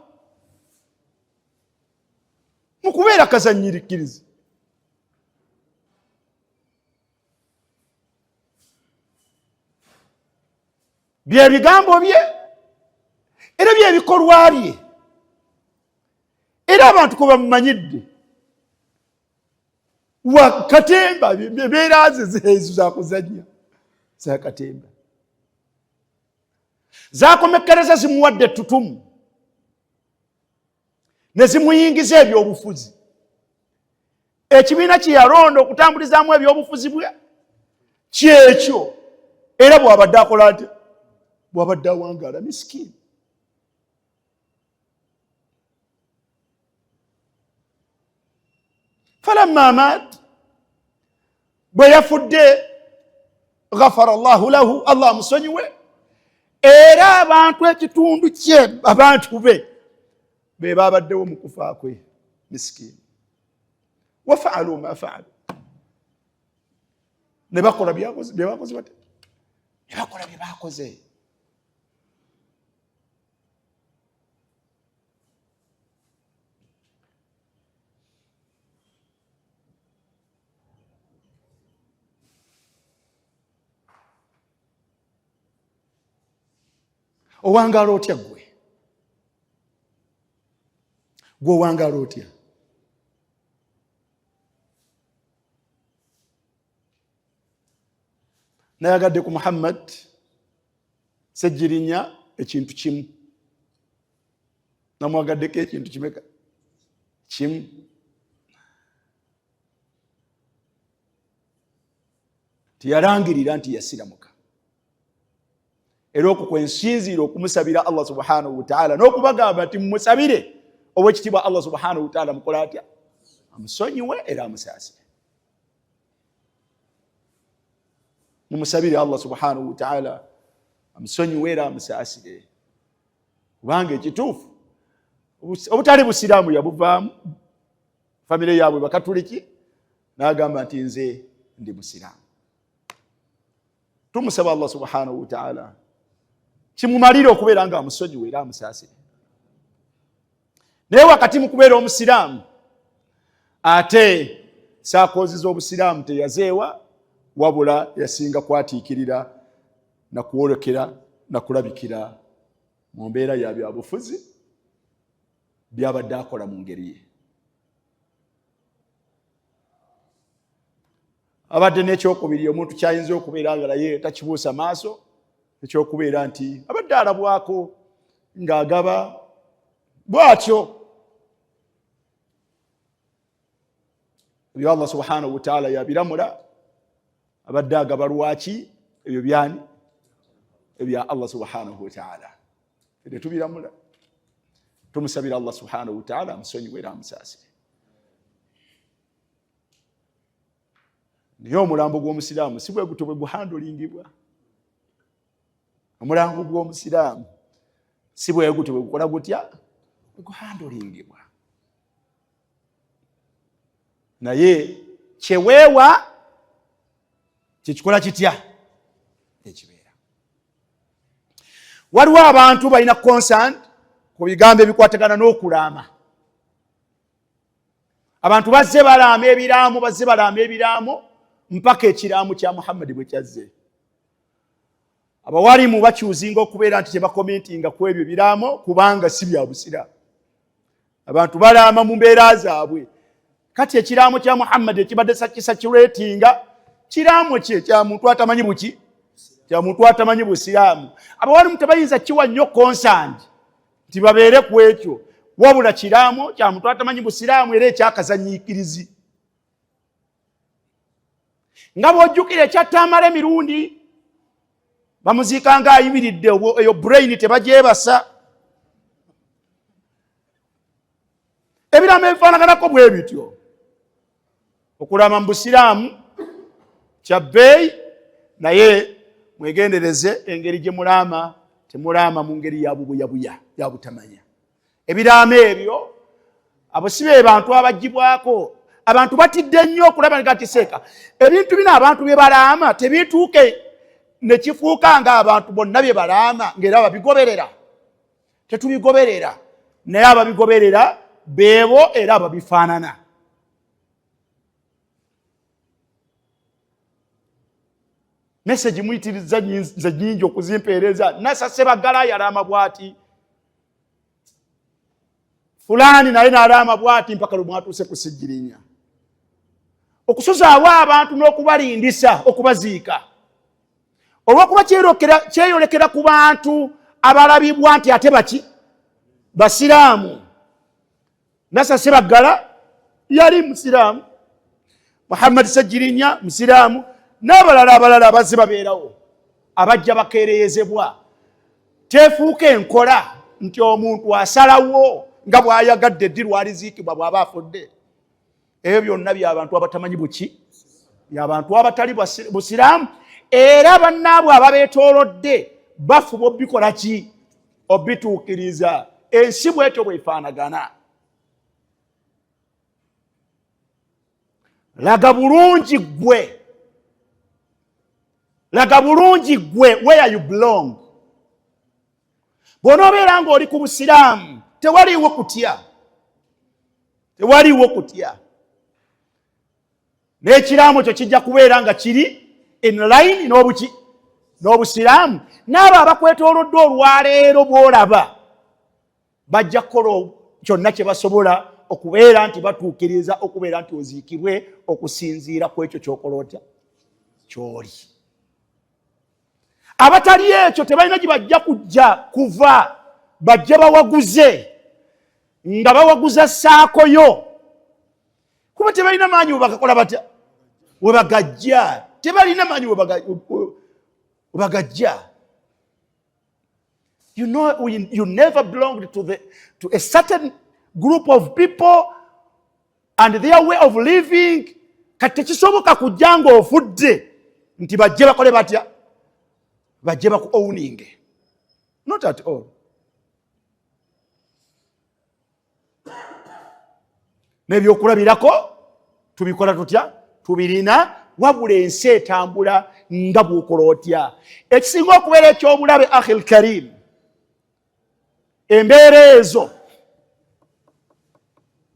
mu kubeera kazanyirikkiriza, byebigambo bye era byebikolwa bye, era abantu kwe bamumanyidde wa katemba. Embeera ze ezo zakuzanya za katemba zakomekkereza, zimuwadde ettutumu ne zimuyingiza ebyobufuzi. Ekibiina kye yalonda okutambulizaamu ebyobufuzi bwe kyekyo, era bw'abadde akola atya? Bwabadde awangaala misikini. Falamma maat, bwe yafudde, ghafara llahu lahu, Allah amusonyiwe, era abantu ekitundu kye, abantu be be babaddewo mu kufa kwe misikini. Wafaalu ma faalu, ne bakola byebakoze bate, ne bakola bye bakoze. Owangaala otya ggwe? Gwe owangaala otya? Nayagadde ku Muhammad Ssegirinya ekintu kimu, namwagaddeko ekintu kimeka? Kimu. Tiyalangirira nti yasiramuka, era okwo kwensinziira okumusabira Allah subhanahu wataala n'okubagamba nti mumusabire owekitiibwa Allah subhanahu wataala mukola atya, amusonyiwe era amusaasire. Mumusabire Allah subhanahu wataala amusonyiwe era amusaasire, kubanga ekituufu obutali busiraamu yabuvaamu. Famire yaabwe bakatuliki, n'agamba nti nze ndi musiraamu. Tumusaba Allah subhanahu wataala kimumalire okubeera nga amusonyiwe era amusaasire. Naye wakati mu kubeera omusiraamu, ate saakoozi z'obusiraamu teyazeewa, wabula yasinga kwatiikirira na kwolekera na kulabikira mu mbeera ya byabufuzi byabadde akola mu ngeri ye. Abadde n'ekyokubiri omuntu kyayinza okubeera nga naye takibuusa maaso, ekyokubeera nti abadde alabwako ng'agaba bw'atyo. Ebyo Allah subhanahu wataala yabiramula. Abadde agaba lwaki? Ebyo byani? Ebya Allah subhanahu wataala, tetubiramula. Tumusabira Allah subhanahu wataala amusonyiwe era amusaasire. Naye omulambo gw'omusiraamu si bwe gutyo bwe guhandulingibwa. Omulambo gw'omusiraamu si bwe gutyo bwe gukola gutya, bwe guhandulingibwa. Naye kyeweewa kyekikola kitya ekibeera. Waliwo abantu balina concern ku bigambo ebikwatagana n'okulaama. Abantu bazze balaama ebiraamo, bazze balaama ebiraamo mpaka ekiraamo kya Muhammadi bwe kyazze. Abawalimu bakyuzinga okubeera nti tebakomentinga ku ebyo biraamo, kubanga si bya busiraamu. Abantu balaama mu mbeera zaabwe. Kati ekiraamo kya Muhammadi ekibadde kisakiretinga kiraamo kye kya muntu atamanyi buki, kya muntu atamanyi busiraamu. Abawalimu tebayinza kiwa nnyo concern nti babeere ku ekyo, wabula kiraamo kya muntu atamanyi busiraamu era ekyakazanyiikirizi. Nga bw'ojjukira ekyattaamala emirundi bamuziika nga ayimiridde, eyo brain tebagyebasa. Ebiraamo ebifaanaganako bwe bityo. Okulama mu busiraamu kya bbeeyi, naye mwegendereze engeri gye mulaama. Temulaama mu ngeri ya bubuyabuya, ya butamanya. Ebiraamo ebyo abo si be bantu abagibwako. Abantu batidde nnyo okulaba nga seeka ebintu bino abantu bye balaama tebituuke ne kifuuka nga abantu bonna bye balaama ng'era babigoberera. Tetubigoberera, naye ababigoberera beebo era ababifaanana. Message muyitiriza nze nyingi okuzimpeereza. Nasase bagala yalaama bwati, fulani naye nalaama bwati, mpaka lwe mwatuuse ku Ssegirinya. Okusuzaawo abantu n'okubalindisa okubaziika, olw'okuba kyeyolekera ku bantu abalabibwa nti ate baki basiraamu. Nasase Baggala yali musiraamu, Muhammad Ssegirinya musiraamu, n'abalala abalala abazze babeerawo abajja bakeereyezebwa. Tefuuka enkola nti omuntu asalawo nga bw'ayagadde ddi lwaliziikibwa bw'aba afudde. Ebyo byonna byabantu abatamanyi buki, byabantu abatali busiraamu, era bannaabwe ababeetoolodde bafuba obikola ki, obituukiriza. Ensi bwetyo bwefaanagana. Laga bulungi ggwe, laga bulungi ggwe where you belong. Bw'onoobeera ng'oli ku busiraamu tewaliiwo kutya, tewaliiwo kutya, n'ekiraamo kyo kijja kubeera nga kiri in line n'obuki n'obusiraamu. N'abo abakwetoolodde olwaleero bw'olaba bajja kukola kyonna kye basobola okubeera nti batuukiriza okubeera nti oziikibwe okusinziira ku ekyo ky'okola otya ky'oli. Abatali ekyo tebalina gye bajja kujja kuva, bajje bawaguze nga bawaguza saako yo, kuba tebalina maanyi webagakola batya webagajja, tebalina maanyi webagajja. You know, you never belonged to a certain group of people and their way of living. Kati tekisoboka kujja ng'ofudde nti bajje bakole batya, bajje baku owning. Not at all. N'ebyokulabirako tubikola tutya, tubirina, wabula ensi etambula nga bw'okola otya. Ekisinga okubeera eky'obulabe, akhil karim, embeera ezo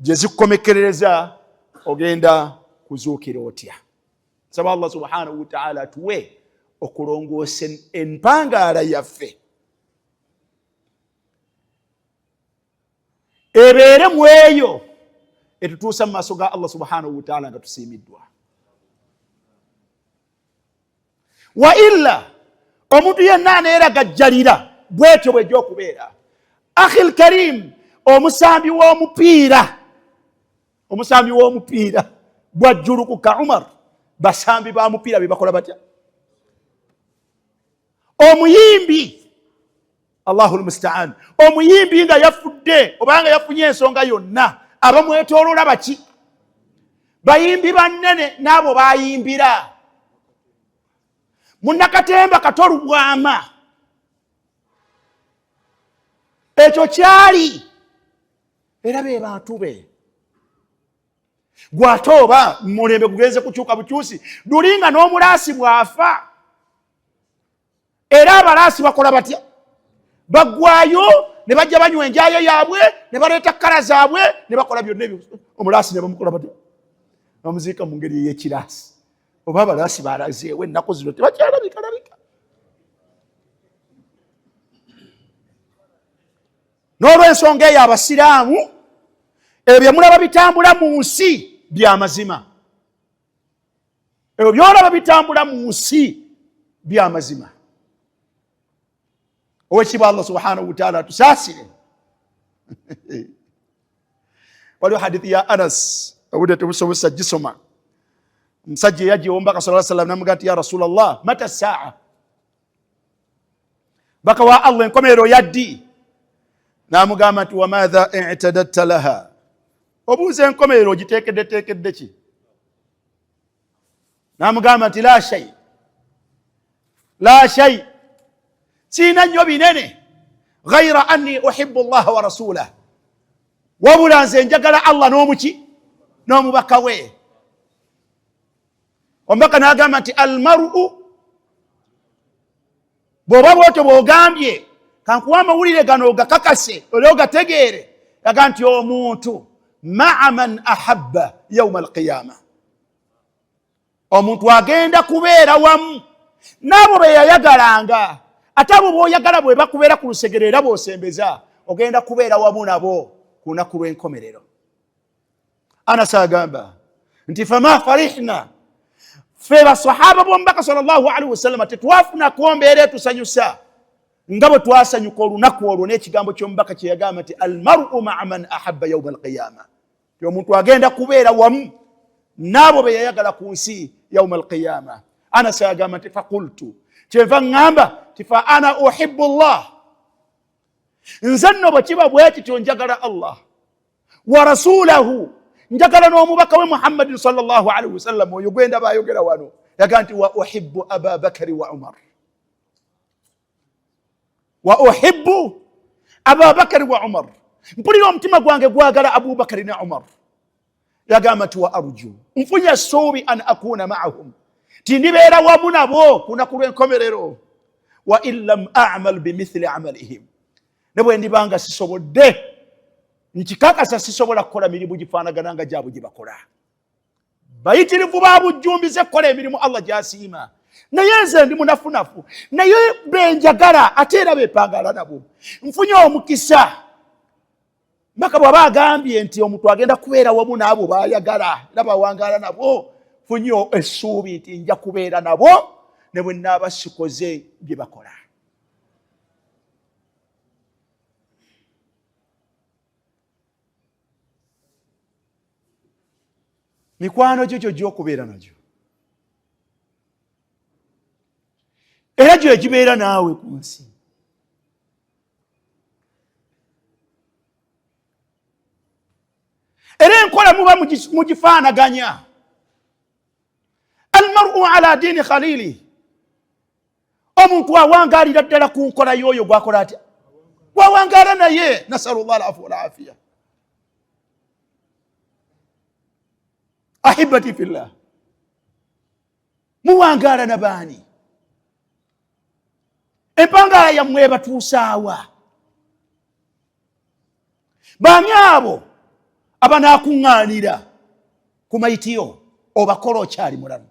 gye zikukomekerereza ogenda kuzuukira otya. Nsaba Allah subhanahu wataala atuwe okulongoosa empangaala yaffe ebeere mu eyo etutuusa mu maaso ga Allah subhanahu wataala nga tusiimiddwa. Wa illa omuntu yenna aneeragajjalira bwetyo bwejja okubeera. Akhil karim, omusambi w'omupiira, omusambi w'omupiira bwajjulukuka Umar, basambi ba mupiira be bakola batya? Omuyimbi, Allahu lmustaan, omuyimbi nga yafudde obanga yafunye ensonga yonna, abamwetoolola baki? Bayimbi bannene n'abo bayimbira. Munnakatemba Katolubwama, ekyo kyali era be bantu be. Gwate oba mulembe gugenze kukyuka bukyusi, luli nga n'omulaasi bw'afa era abalaasi bakola batya? Baggwayo ne bajja banywa enjayo yaabwe ne baleeta kkala zaabwe ne bakola byonna ebyo, omulaasi ne bamukola batya? Bamuziika mu ngeri ey'ekiraasi. Oba abalaasi balazeewo ennaku zino tebakyalabikalabika. N'olw'ensonga eyo abasiraamu ebyo byemulaba bitambula mu nsi byamazima, ebyo byolaba bitambula mu nsi byamazima. Owekitiibwa Allah subhanahu wataala atusaasire. Waliwo hadithi ya Anas, obudde tebusobozesa gisoma. Omusajja eyajja ewomubaka sala sallam namuga nti ya Rasulallah, mata saa, baka wa Allah, enkomerero yaddi? Namugamba nti wamatha itadatta laha, obuuza enkomerero ogiteekeddeteekedde ki? Namugamba nti la shay, la shay, siina nnyo binene, ghaira anni uhibbu llaha wa rasulah, wabula nze njagala Allah n'omuki n'omubaka we. Omubaka n'agamba nti almaru, bw'oba bwotyo bw'ogambye, kankuwa amawulire gano ogakakase oli ogategeere, aga nti omuntu maa man ahabba yauma alqiyama, omuntu agenda kubeera wamu n'abo be yayagalanga. Ate abo b'oyagala bwe bakubeera ku lusegere era bw'osembeza, ogenda kubeera wamu nabo ku lunaku lw'enkomerero. Anas agamba nti fama farihna, ffe basahaba b'omubaka sallallahu alaihi wasallama tetwafunako mbeera etusanyusa nga bwe twasanyuka olunaku olwo n'ekigambo ky'omubaka kye yagamba nti almaru maa man ahabba yauma alqiyama, ti omuntu agenda kubeera wamu n'abo be yayagala ku nsi yauma alqiyama. Anas agamba nti fakultu, kyenva ŋŋamba ti fa ana uhibu llah. Nze nno bwe kiba bwe kityo njagala Allah wa rasulahu, njagala n'omubaka we Muhammadin sallallahu alaihi wasallam, oyo gwendaba ayogera wano. Yaga nti wa uhibbu Aba Bakari wa Umar, wa uhibbu Aba Bakari wa Umar, mpulira omutima gwange gwagala Abubakari ne Umar. Yagamba nti wa arju, nfunye essuubi, an akuna maahum, ti ndibeera wamu nabo ku lunaku lw'enkomerero, wa in lam amal bimithili amalihim, ne bwe ndibanga sisobodde, nkikakasa sisobola kukola mirimu gifaanagana nga gyabwe gye bakola. Bayitirivu ba bujjumbize kukola emirimu Allah gy'asiima, naye nze ndi munafunafu, naye benjagala ate era bepangala nabo nfunye omukisa. Maka bw'aba agambye nti omuntu agenda kubeera wamu n'abo baayagala era bawangaala nabo, funye essuubi nti nja kubeera nabo ne bwe naaba sikoze bye bakola. Mikwano gyo gyojja okubeera nagyo era gyo egibeera naawe ku nsi. Era enkola muba mugifaanaganya. Almaru ala diini khalili, omuntu awangaalira ddala ku nkola y'oyo gwakola atya, gwawangaala naye. Nasalu llah alafu walafiya. Ahibati fillah, muwangaala na baani? Empangaala yammwe ebatuusaawa? Baani abo abanaakuŋŋaanira ku mayitiyo obakola okyali mulamu?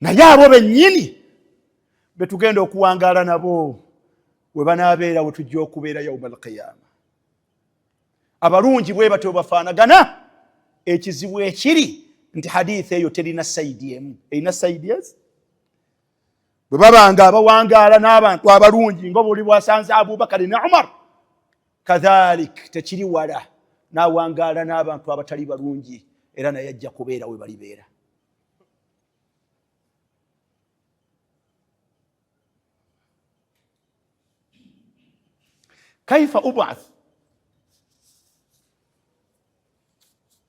Naye abo bennyini betugenda okuwangaala nabo we banaabeera we tujja okubeera yauma alqiyama. Abalungi bwe batyo bafaanagana. Ekizibu ekiri nti hadithi eyo terina saidi emu, erina saidi ezi. Bwe babanga abawangaala n'abantu abalungi nga buli bwasanze Abubakari ne Umar, kadhalik tekiri wala n'awangaala n'abantu abatali balungi, era naye ajja kubeera we balibeera. Kaifa ubath,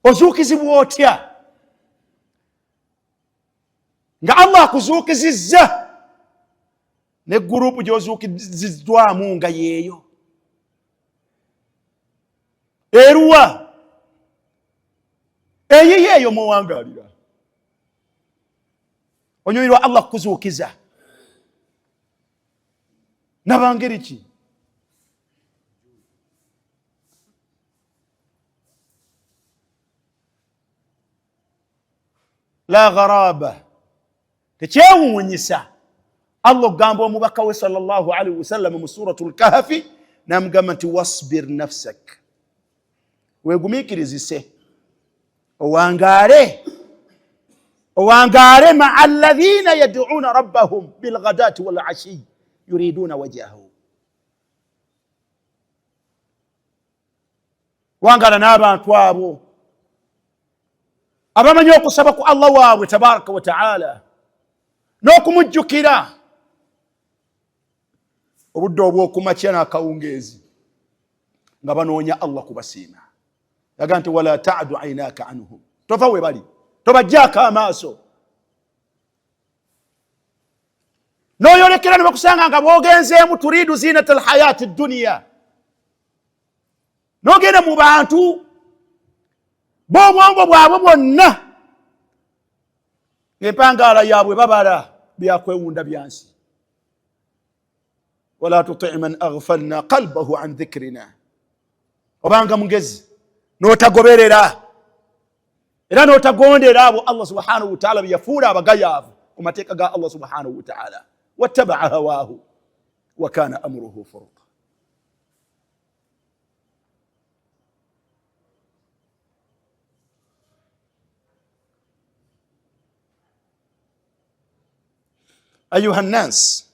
ozuukizibwa otya nga Allah akuzuukizizza ne gurupu gy'ozuukiziddwamu nga yeeyo eruwa eyiyo eyo muwangalira? Onyumirwa Allah kukuzuukiza nabangeri ki? La gharaba, tekyewuunyisa Allah okugamba omubaka we sallallahu alaihi wasallam mu suratu lkahafi namugamba nti wasbir nafsak, wegumiikirizise, owangaale, owangaale maa alladhina yaduuna rabbahum bilghadati walashiy yuriduna wajahu. Wangala n'abantu abo abamanyi okusaba ku Allah waabwe tabaraka wa taala n'okumujjukira obudde obw'okumakya n'akawungeezi nga banoonya Allah kubasiima. Yaga nti wala tadu ainaka anhum, tova we bali, tobajjaako amaaso n'oyolekera ne bakusanga nga bwogenzeemu turidu zinata alhayati dduniya, n'ogenda mu bantu b'obwongo bwabwe bwonna ng'empangaala yaabwe babala byakwewunda byansi. Wala tuti man aghfalna qalbahu an dhikrina, obanga mugezi n'otagoberera era n'otagondera abo Allah subhanahu wataala byeyafuula abagayaavu ku mateeka ga Allah subhanahu wataala, wattabaa hawaahu wa kana amruhu furuta. Ayuha nnas,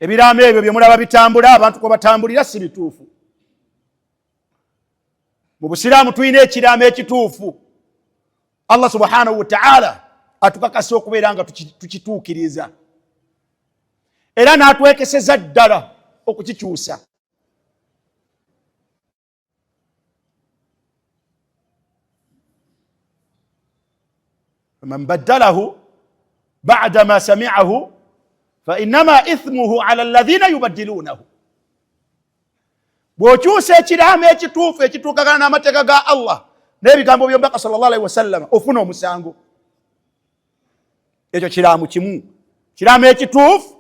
ebiraamo ebyo bye mulaba bitambula abantu kwe batambulira si bituufu. Mu busiraamu tulina ekiraamo ekituufu Allah subhanahu wataala atukakasa okubeera nga tukituukiriza era n'atwekeseza ddala okukikyusa. Faman baddalahu bada ma samiahu fainama ithmuhu ala alladhina yubaddilunahu. Bw'okyusa ekiraamo ekituufu ekituukagana n'amateeka ga Allah n'ebigambo by'omubaka sallallahu alaihi wasallama ofuna omusango. Ekyo kiraamo kimu, kiraamo ekituufu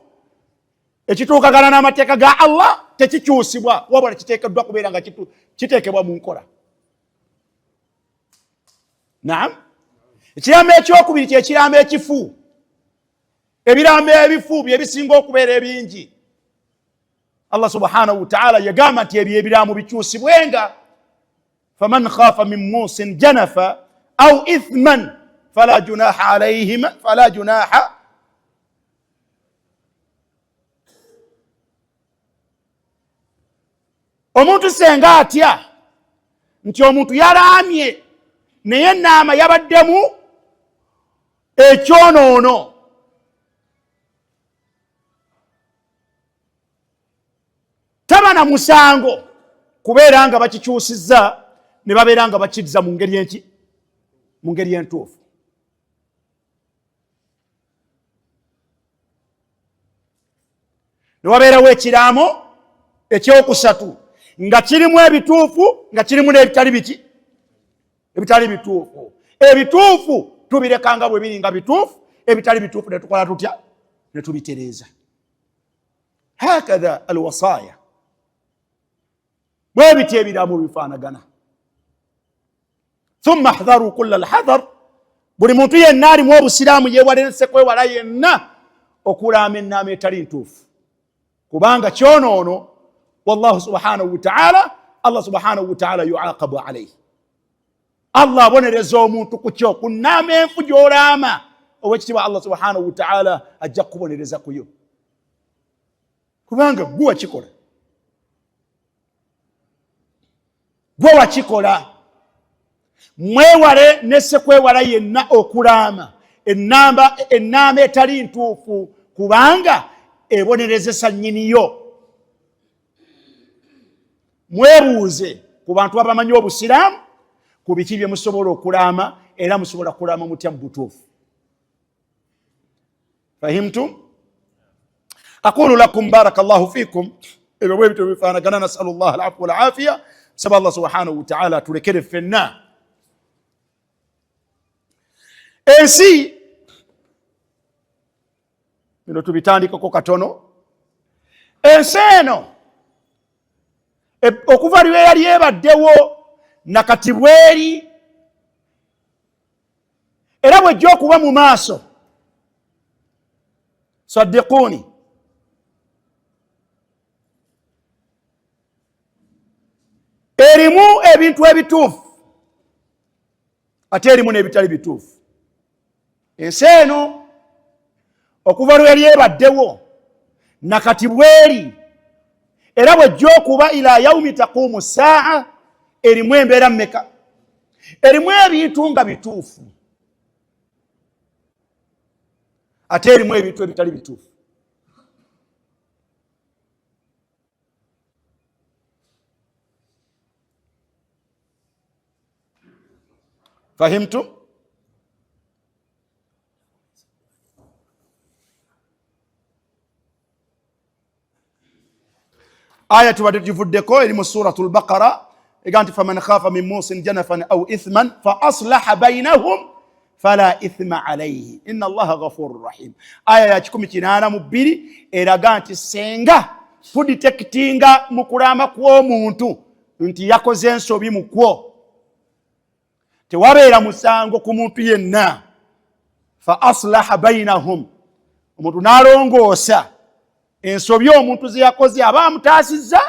ekituukagana n'amateeka ga Allah tekikyusibwa, wabula kiteekeddwa kubeera nga kiteekebwa mu nkola. Naam, ekiraamo ekyokubiri kyekiraamo ekifu. Ebiraamo ebifu bye bisinga okubeera ebingi. Allah subhanahu wataala yagamba nti ebyo ebiraamo bikyusibwenga. Faman khafa min musin janafa au ithman fala junaha alayhima fala junaha. Omuntu senga atya nti omuntu yalaamye naye enaama yabaddemu ekyonoono, taba na musango kubeera nga bakikyusizza ne babeera nga bakizza mu ngeri enki, mu ngeri entuufu. Ne wabeerawo ekiraamo ekyokusatu nga kirimu ebituufu nga kirimu n'ebitali biki, ebitali bituufu. Ebituufu tubireka nga bwe biri nga bituufu, ebitali bituufu ne tukola tutya? Ne tubitereeza. Hakatha alwasaya, bwe bityo ebiraamo bifaanagana. Thumma hdharu kulla alhadhar, buli muntu yenna alimu obusiraamu yeewale kwewala yenna okulaama ennaama etali ntuufu, kubanga kyonoono. Wallahu subhanahu wataala, Allah subhanahu wataala yuaqabu alaihi, Allah abonereza omuntu ku kyo, ku nnaama enfu gy'olaama. Owekitiibwa Allah subhanahu wataala ajja kukubonereza kuyo, kubanga gwe wakikola, gwe wakikola. Mwewale nesekwewala yenna okulaama ennaama etali ntuufu, kubanga ebonerezesa nnyiniyo. Mwebuuze ku bantu abamanyi obusiraamu ku biki bye musobola okulaama, era musobola kulaama mutya mu butuufu. Fahimtum? Aqulu lakum barakallahu fikum. Ebyo bwe bityo bifaanagana. Nasalu llah alafu walafiya, saba Allah subhanahu wataala atulekere ffenna. Ensi bino tubitandikako katono. Ensi eno okuva lwe yali ebaddewo nakati bweri, era bwejja okuba mu maaso. Saddiquuni, erimu ebintu ebituufu ate erimu n'ebitali bituufu. Ensi eno okuva lwe yali ebaddewo nakati bweri, era bwejja okuba ila yaumi taquumu saa, erimu embeera mmeka? Erimu ebintu nga bituufu ate erimu ebintu ebitali bituufu. Fahimtum? Aya tubadde tugivuddeko eri mu suratu lbaqara, ega nti faman khafa min musin janafan au ithman fa aslaha bainahum fala ithma alaihi inna allaha ghafuru rahim. Aya ya 182 eraga nti senga tuditektinga mu kulaama kw'omuntu nti yakoze ensobi mu kwo, tewabeera musango ku muntu yenna. Fa aslaha bainahum, omuntu n'alongoosa ensobi omuntu ze yakoze, aba amutaasizza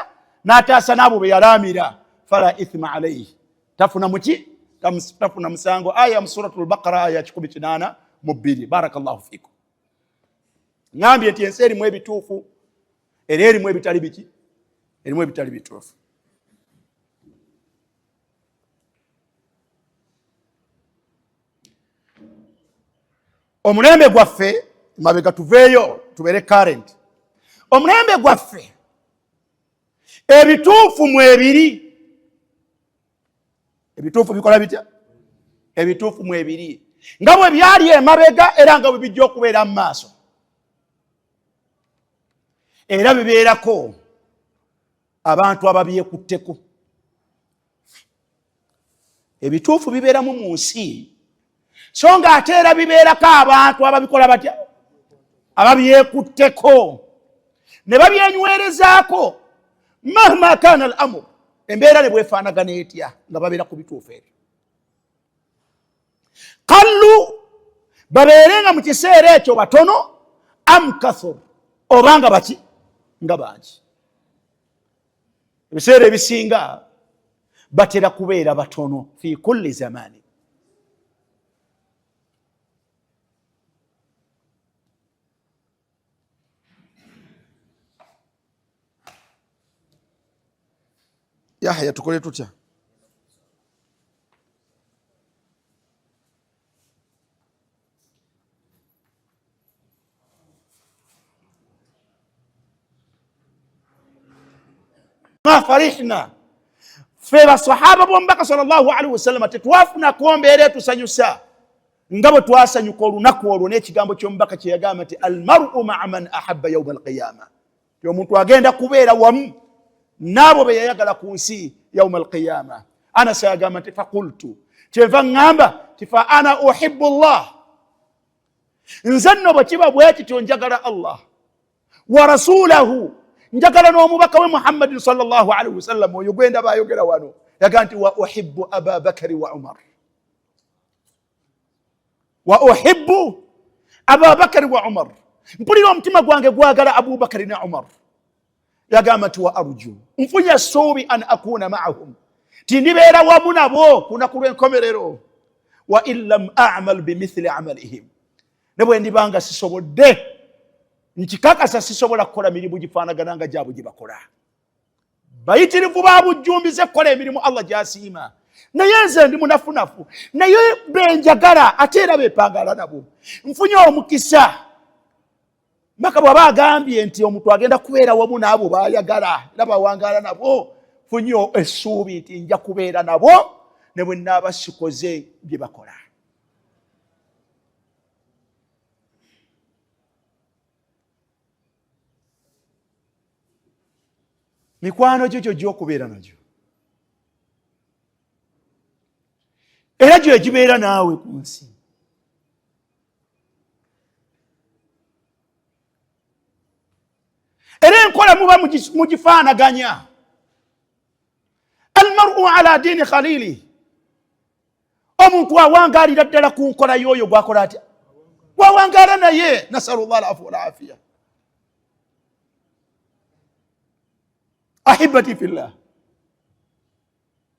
n'ataasa n'abo be yalaamira, fala ithma alaihi, tafuna muki, tafuna musango. Aya mu suratu lbaqara aya 182. Barakallahu fikum. Ngambye nti ensi erimu ebituufu era erimu ebitali biki, erimu ebitali bituufu. Omulembe gwaffe mabega tuveeyo tubeere current. Omulembe gwaffe ebituufu mwebiri, ebituufu bikola bitya? Ebituufu mwebiri nga bwe byali emabega era nga bwe bijja okubeera mu maaso, era bibeerako abantu ababyekutteko. Ebituufu bibeeramu mu nsi, so nga ate era bibeerako abantu ababikola batya? Ababyekutteko ne babyenywerezaako mahma kana al amur, embeera ne bwefaanagana etya nga babeera ku bituufu ebyo. Kallu babeere nga mu kiseera ekyo batono, am kathur, oba nga baki nga bangi. Ebiseera ebisinga batera kubeera batono fi kulli zamani. Yahya, tukole tutya? Ma farihna, ffe basahaba b'omubaka sallallahu alaihi wasallama tetwafunako mbeera etusanyusa nga bwe twasanyuka olunaku olwo n'ekigambo ky'omubaka kye yagamba nti almaru maa man ahabba yauma alqiyama, ti omuntu agenda kubeera wamu n'abo be yayagala ku nsi yauma alqiyama. Anasi agamba nti fakultu, kyenva ŋŋamba ti fa ana uhibbu llah, nze nno bwe kiba bwe kityo njagala Allah wa rasulahu, njagala n'omubaka we Muhammadin sallallahu alaihi wasallam, oyo gwenda bayogera wano yaga nti wa uhibbu aba bakari wa umar, wa uhibbu ababakari wa umar, mpulira omutima gwange gwagala Abubakari ne Umar. Yagamba nti wa arju, nfunye essuubi an akuna maahum, ti ndibeera wamu nabo ku lunaku lw'enkomerero, wa in lam amal bimithili amalihim, ne bwe ndiba nga sisobodde, nkikakasa sisobola kukola mirimu gifaanagana nga gyabwe gye bakola. Bayitirivu ba bujjumbize kukola emirimu Allah gy'asiima, naye nze ndi munafunafu, naye benjagala ate era bepangala nabo nfunye omukisa. Maka bw'aba agambye nti omuntu agenda kubeera wamu n'abo baayagala era bawangaala nabo, funye essuubi nti nja kubeera nabo ne bwe naaba sikoze bye bakola. Mikwano gyo gyojja okubeera nagyo era gyo egibeera naawe ku nsi. Era enkola muba mugifaanaganya. Almaru ala diini khalili, omuntu awangaalira ddala ku nkola y'oyo gwakola atya, gwawangaala naye. Nasalu llah alafu walafiya. Ahibati fillah,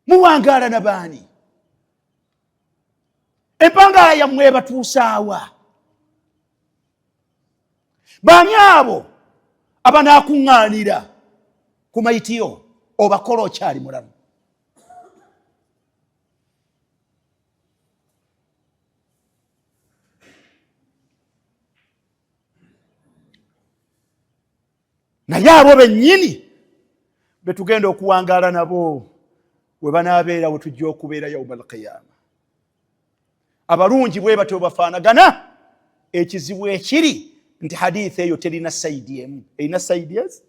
muwangaala na baani? Empangaala yammwe ebatuusaawa? Baani abo abanaakuŋŋaanira ku mayitiyo obakola okyali mulamu? Naye abo bennyini betugenda okuwangaala nabo we banaabeera we tujja okubeera yauma alqiyama. Abalungi bwe batyo bafaanagana. Ekizibu ekiri nti hadithi eyo terina sayidi emu, erina sayidi ezi.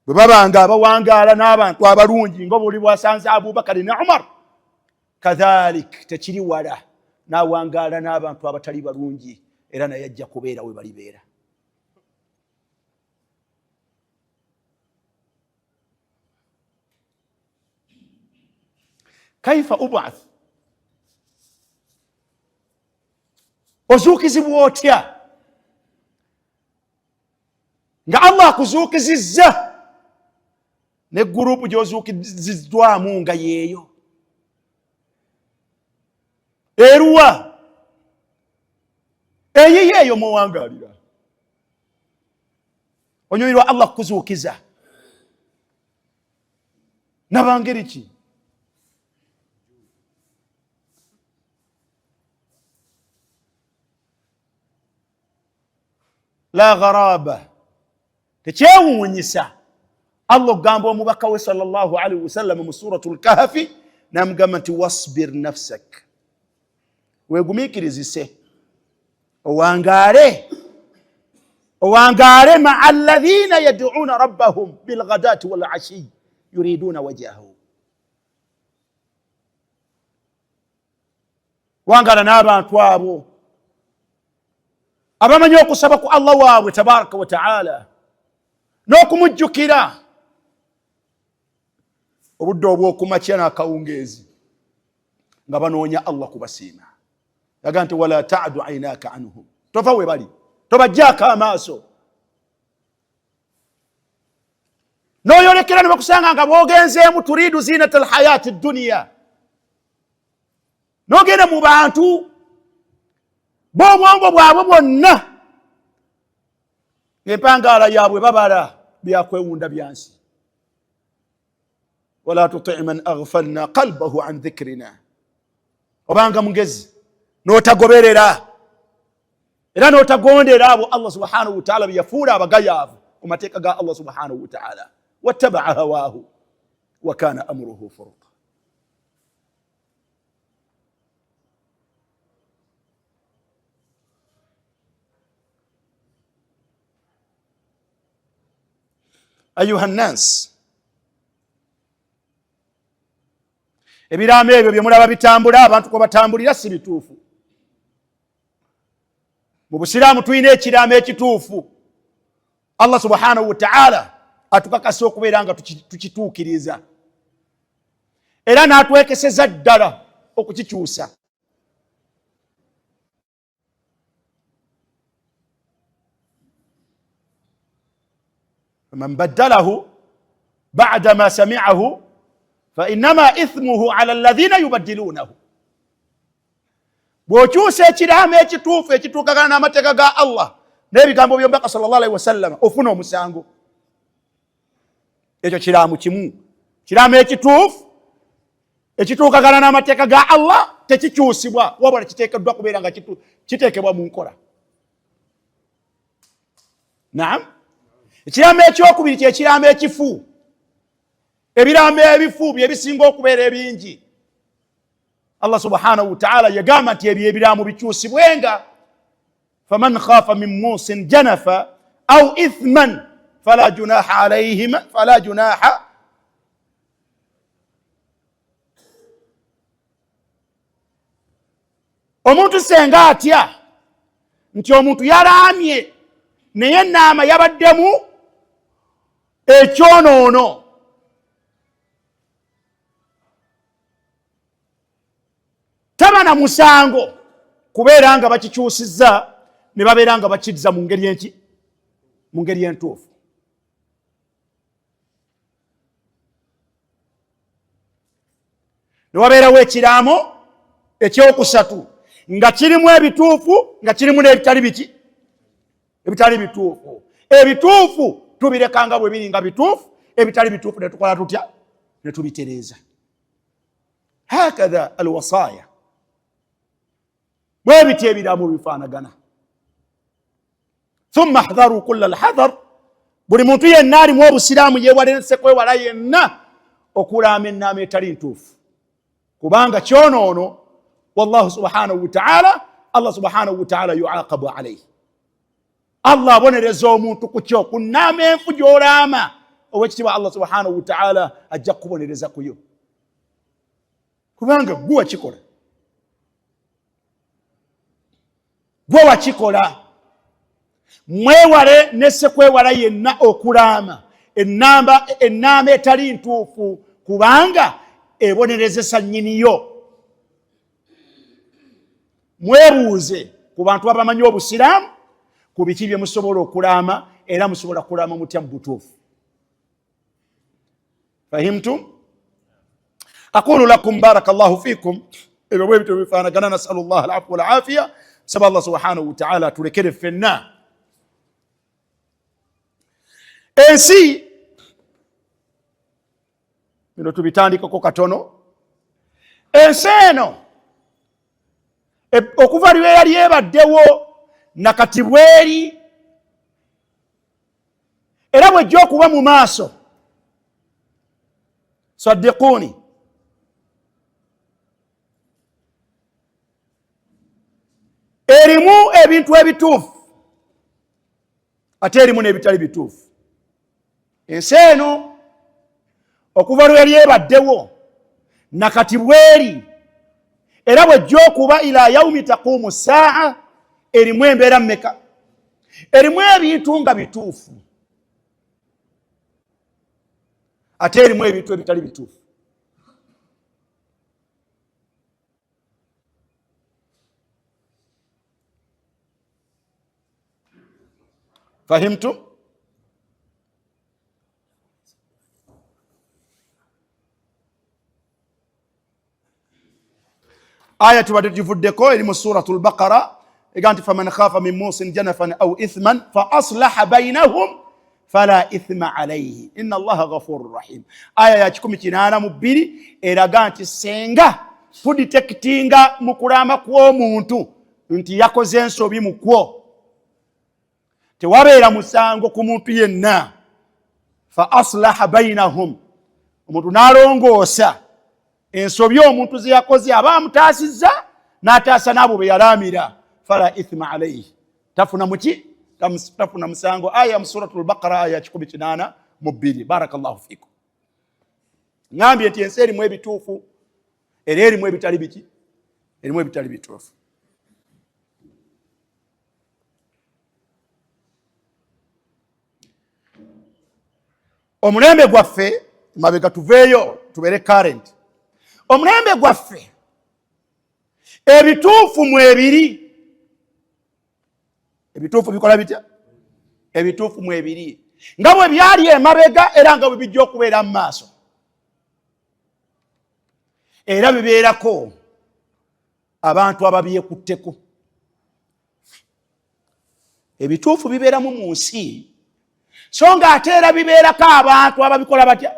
Bwe babanga abawangaala n'abantu abalungi nga obuli bwasanze Abubakari ne Umar, kadhalik tekiri wala n'awangaala n'abantu abatali balungi, era naye ajja kubeera we balibeera. Kaifa ubath, ozuukizibwa otya nga Allah akuzuukizizza ne gurupu gy'ozuukiziddwamu nga yeeyo eruwa eyiyo eyo muwangalira onyumirwa Allah kukuzuukiza nabangeri ki? La gharaba, tekyewuunyisa Allah okugamba omubaka we sallallahu alaihi wasallam mu suratu lkahafi namugamba nti wasbir nafsak, wegumiikirizise, owangaale, owangaale maa alladhina yaduuna rabbahum bilghadati walashiy yuriduna wajahahu. Wangala n'abantu abo abamanyi okusaba ku Allah waabwe tabaraka wa taala n'okumujjukira obudde obw'okumakya n'akawungeezi nga banoonya Allah kubasiima. Yaga nti wala tadu ainaka anhum, tova we bali, tobajjaako amaaso n'oyolekera ne bakusanga nga bwogenzeemu turidu zinata alhayati dduniya, n'ogenda mu bantu b'obwongo bwabwe bwonna ng'empangaala yaabwe babala byakwewunda byansi. Wala tuti man aghfalna qalbahu an dhikrina, obanga mugezi n'otagoberera era n'otagondera abo Allah subhanahu wataala byeyafuula abagayaavu ku mateeka ga Allah subhanahu wataala, wattabaa hawaahu wa kana amuruhu furuta. Ayuha nnas, ebiraamo ebyo bye mulaba bitambula abantu kwe batambulira si bituufu. Mu busiraamu tulina ekiraamo ekituufu Allah subhanahu wataala atukakasa okubeera nga tukituukiriza era n'atwekeseza ddala okukikyusa. Man baddalahu bada ma samiahu fainama ithmuhu ala alladhina yubaddilunahu. Bw'okyusa ekiraamo ekituufu ekituukagana n'amateeka ga Allah n'ebigambo by'omubaka sallallahu alaihi wasallam ofuna omusango. Ekyo kiraamo kimu, kiraamo ekituufu ekituukagana n'amateeka ga Allah tekikyusibwa, wabula kiteekeddwa kubeera nga kiteekebwa mu nkola. Naam, ekiraamo ekyokubiri kyekiraamo ekifu. Ebiraamo ebifu bye bisinga okubeera ebingi. Allah subhanahu wataala yagamba nti ebyo ebiraamo bikyusibwenga, faman khafa min musin janafa au ithman fala junaha alayhima fala junaha. Omuntu senga atya nti omuntu yalaamye naye enaama yabaddemu ekyonoono, taba na musango kubeera nga bakikyusizza ne babeera nga bakizza mu ngeri enki, mu ngeri entuufu. Ne wabeerawo ekiraamo ekyokusatu nga kirimu ebituufu nga kirimu n'ebitali biki, ebitali bituufu. Ebituufu tubirekanga bwe biri nga bituufu, ebitali bituufu ne tukola tutya? Ne tubitereeza. Hakatha alwasaya, bwe bityo ebiraamo bifaanagana. Thumma hdharu kulla alhadhar, buli muntu yenna alimu obusiraamu yeewale sekwewala yenna okulaama ennaama etali ntuufu, kubanga kyonoono. Wallahu subhanahu wataala, Allah subhanahu wataala yuaqabu alaihi, Allah abonereza omuntu ku kyo, ku nnaama enfu gy'olaama. Owekitiibwa Allah subhanahu wataala ajja kukubonereza kuyo, kubanga gwe wakikola, gwe wakikola. Mwewale ne sekwewala yenna okulaama enamba ennaama etali ntuufu, kubanga ebonerezesa nnyiniyo. Mwebuuze ku bantu abamanyi obusiraamu ku biki bye musobola okulaama, era musobola kulaama mutya mu butuufu. Fahimtum? Aqulu lakum barakallahu fikum. Ebyo bwe bityo bifaanagana. Nasalu llah alafu walafiya, saba Allah subhanahu wataala atulekere ffenna ensi. Bino tubitandikako katono. Ensi eno okuva lwe yali ebaddewo nakati bweri. Era bwejja okuba mu maaso, sadiquuni, erimu ebintu ebituufu ate erimu n'ebitali bituufu. Ensi eno okuva lwe yali ebaddewo nakati bweri, era bwejja okuba ila yaumi taquumu saa, erimu embeera mmeka? Erimu ebintu nga bituufu ate erimu ebintu ebitali bituufu. Fahimtu? Aya tubadde tugivuddeko eri mu suratu lbaqara, ega nti faman khafa min musin janafan au ithman fa aslaha bainahum fala ithma alaihi inna allaha ghafuru rahim. Aya ya 182 eraga nti senga tuditektinga mu kulaama kw'omuntu nti yakoze ensobi mu kwo, tewabeera musango ku muntu yenna. Fa aslaha bainahum, omuntu n'alongoosa ensobi omuntu ze yakoze, aba amutaasizza n'ataasa n'abo be yalaamira, fala ithma alaihi, tafuna muki, tafuna musango. Aya mu suratu lbaqara, aya 182. Barakallahu fikum. Ŋambye nti ensi erimu ebituufu era erimu ebitali biki, erimu ebitali bituufu. Omulembe gwaffe mabega tuveeyo tubeere current. Omulembe gwaffe ebituufu mwebiri, ebituufu bikola bitya? Ebituufu mwebiri nga bwe byali emabega era nga bwe bijja okubeera mu maaso, era bibeerako abantu ababyekutteko. Ebituufu bibeeramu mu nsi, so nga ate era bibeerako abantu ababikola batya,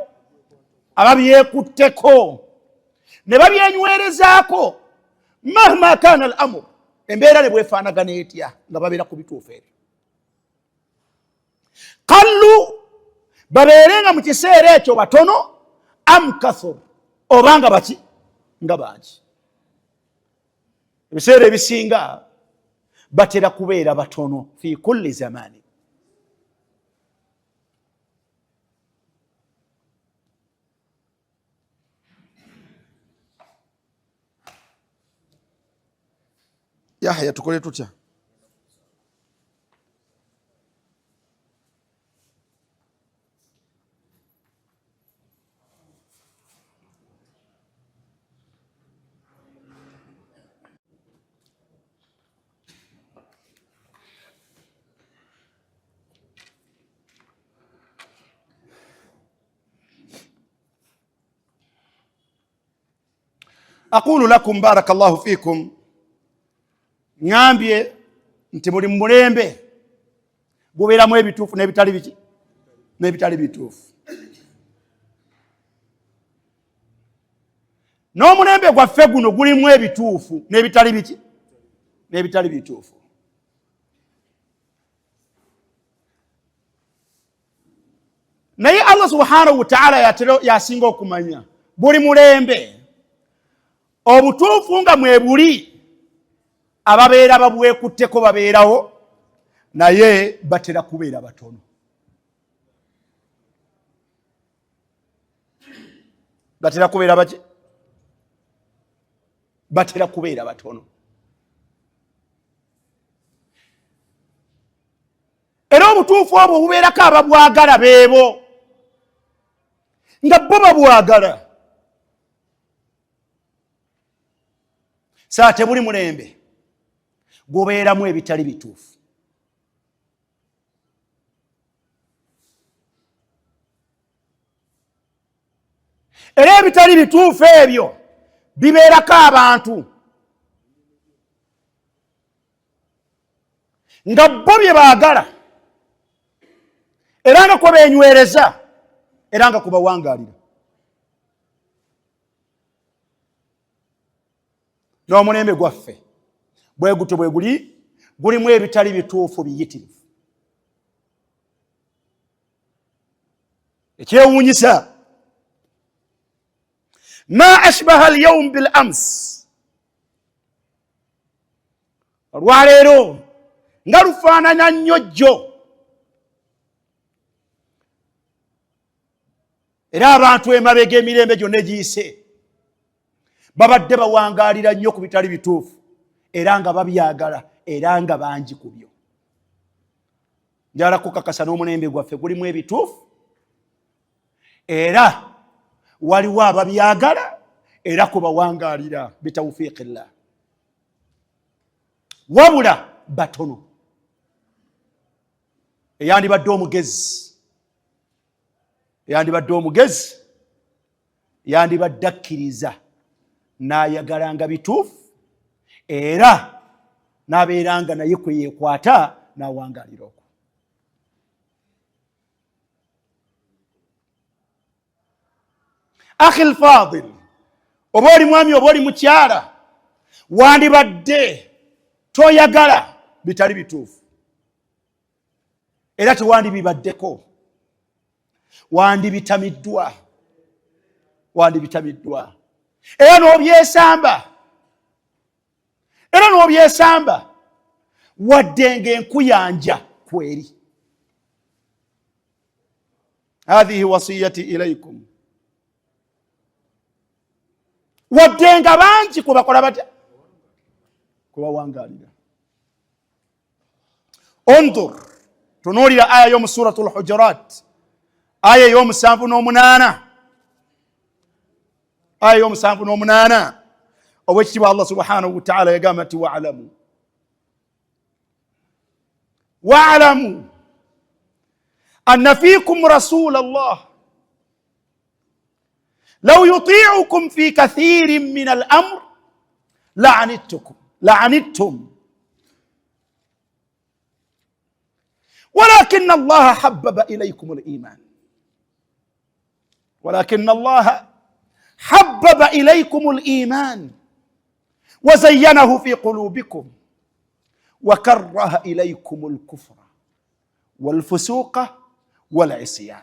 ababyekutteko ne babyenywerezaako mahma kana al amur, embeera ne bwefaanagana etya, nga babeera ku bituufu ebyo. Kallu babeere nga mu kiseera ekyo batono, am kathur, oba nga baki, nga bangi. Ebiseera ebisinga batera kubeera batono fi kulli zamani. Yahya, tukole tutya? Aqulu lakum barakallahu fikum, ŋambye nti buli mulembe gubeeramu ebituufu n'ebitali biki, n'ebitali bituufu. N'omulembe gwaffe guno gulimu ebituufu n'ebitali biki, n'ebitali bituufu. Naye Allah subhanahu wataala yasinga okumanya buli mulembe obutuufu nga mwebuli, ababeera babwekutteko babeerawo, naye batera kubeera batono. Batera kubeera baki? Batera kubeera batono. Era obutuufu obwo bubeerako ababwagala beebo nga bo babwagala. Saa tebuli mulembe gubeeramu ebitali bituufu. Era ebitali bituufu ebyo bibeerako abantu nga bo bye baagala, era nga kwe beenywereza, era nga kubawangaalira. N'omulembe gwaffe bwe gutyo bwe guli, gulimu ebitali bituufu biyitirivu. Ekyewuunyisa, ma ashbaha alyaum bil ams, olwaleero nga lufaanana nnyo jjo. Era abantu emabega emirembe gyonna egiyise babadde bawangaalira nnyo ku bitali bituufu, era nga babyagala, era nga bangi ku byo. Njagala kukakasa n'omulembe gwaffe gulimu ebituufu, era waliwo ababyagala era kubawangaalira bitawufiiqillah, wabula batono. Eyandibadde omugezi, eyandibadde omugezi yandibadde akkiriza n'ayagalanga bituufu, era n'abeeranga naye kwe yeekwata n'awangaalira okwo. Akhi lfadil, oba oli mwami oba oli mukyala, wandibadde toyagala bitali bituufu, era tewandibibaddeko, wandibitamiddwa, wandibitamiddwa, era n'obyesamba, era n'obyesamba, wadde ng'enkuyanja kweri. Hadhihi wasiyati ilaikum, wadde nga bangi kwe bakola batya, kwe bawangalira. Undur, tunuulira aya y'omu suratu lhujurat, aya ey'omusanvu n'omunaana, aya y'omusanvu n'omunaana. Owekitiibwa Allah subhanahu wataala yagamba nti walamu, walamu anna fikum rasula llah law yutiukum fi kathirin min al amr laanittukum laanittum walakin allaha hababa ilaykum liman, walakin allaha hababa ilaykum liman wazayyanahu fi qulubikum wakaraha ilaykum lkufra walfusuqa walisyan.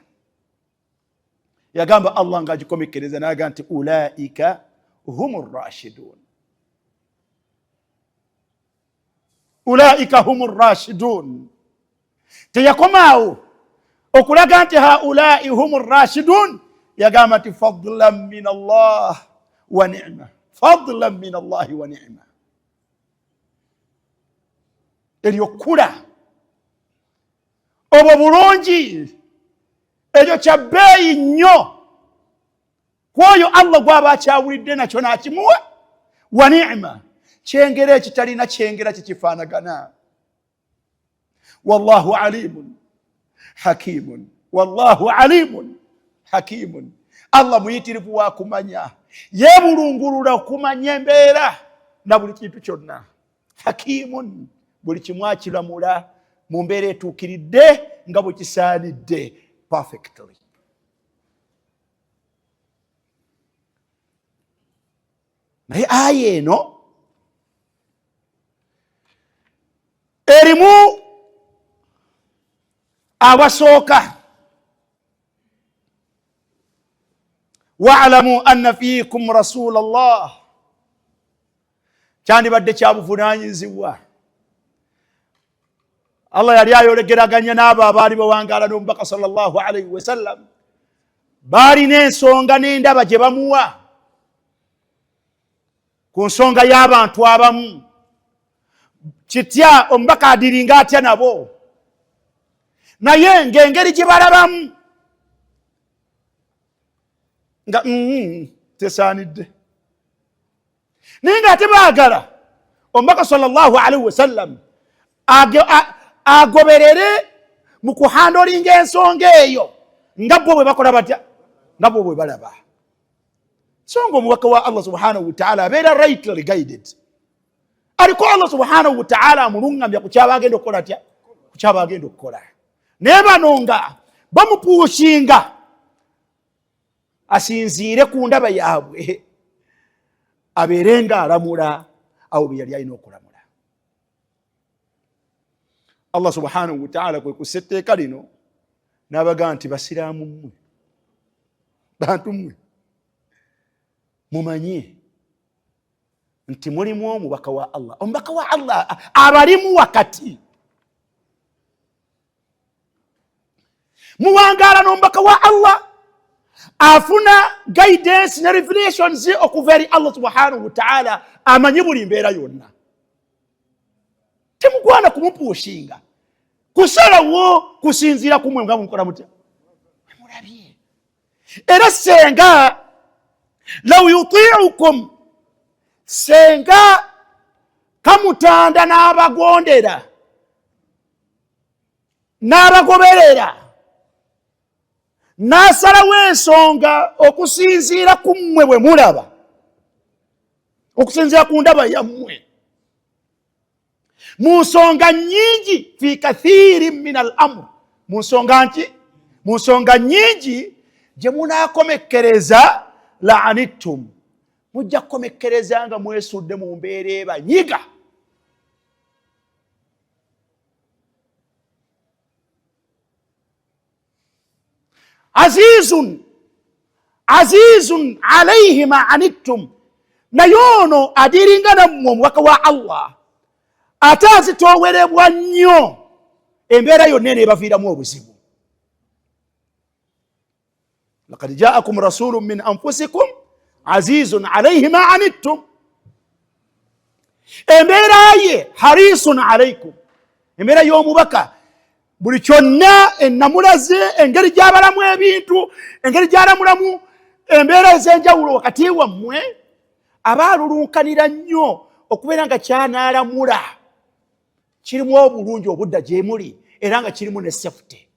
Yagamba Allah ng'agikomekkereza n'aga nti ulaika humu rashidun, ulaika humu rashidun. Teyakomaawo okulaga nti haulai humu rashidun, yagamba nti fadlan min Allah wa ni'ma, fadlan min Allahi wa ni'ma. Eryo kkula, obwo bulungi, ekyo kya bbeeyi nnyo kwoyo Allah gwaba akyawulidde nakyo n'akimuwa. Wa ni'ma, kyengera ekitalina kyengera kikifaanagana. Wallahu alimun hakimun, wallahu alimun hakimun. Allah muyitirivu wa kumanya, yeebulungulula okumanya embeera na buli kintu kyonna. Hakimun, buli kimu akiramula mu mbeera etuukiridde nga bwe kisaanidde perfectly. Naye aya eno erimu abasooka, walamu anna fiikum rasula llah, kyandibadde kyabuvunanyizibwa. Allah yali ayolegeraganya n'abo abaali bawangaala n'omubaka sallallahu alaihi wasallam, baalina ensonga n'endaba gye bamuwa ku nsonga y'abantu abamu. Kitya omubaka adiringa atya nabo, naye ng'engeri gye balabamu nga tesaanidde, naye ng'ate baagala omubaka sallallahu alaihi wasallam agoberere mu kuhandolinga ensonga eyo nga bo bwe bakola batya, nga bo bwe balaba. So nga omubaka wa Allah subhanahu wataala abeera rightly guided, aliko Allah subhanahu wataala amulungamya ku kyaba agenda okukola atya, ku kyaba agenda okukola. Naye bano nga bamupuushinga asinziire ku ndaba yaabwe, abeere nga alamula awo bwe yali alina okulamula. Allah subhanahu wataala kwe kussa etteeka lino n'abagaa nti basiraamu mmwe, Bantu mmwe mumanye nti mulimu omubaka wa Allah, omubaka wa Allah abalimu wakati muwangaala n'omubaka wa Allah, afuna guidance ne revelations okuva eri Allah subhanahu wataala, amanyi buli mbeera yonna. Temugwana kumupushinga kusalawo kusinziira kumwe nga mukola mutya mulabye. Era senga law yutiukum, senga kamutanda n'abagondera n'abagoberera n'asalawo ensonga okusinziira ku mmwe bwe mulaba, okusinziira ku ndaba yammwe mu nsonga nnyingi, fi kathiiri min al amur, mu nsonga nki, mu nsonga nnyingi gye munaakomekkereza, laanittum, mujja kukomekkereza nga mwesudde mu mbeera ebanyiga. Azizun azizun alaihi ma anittum, naye ono adiringa nammwe omubaka wa Allah, ate azitoowerebwa nnyo embeera yonna eneebaviiramu obuzibu. Lakad jaakum rasulun min anfusikum azizun alaihi ma anittum, embeera ye harisun alaikum, embeera y'omubaka buli kyonna ennamula ze, engeri gy'abalamu ebintu, engeri gy'alamulamu embeera ez'enjawulo wakati wammwe, aba alulunkanira nnyo okubeera nga kyanaalamula kirimu obulungi obudda gye muli, era nga kirimu ne safety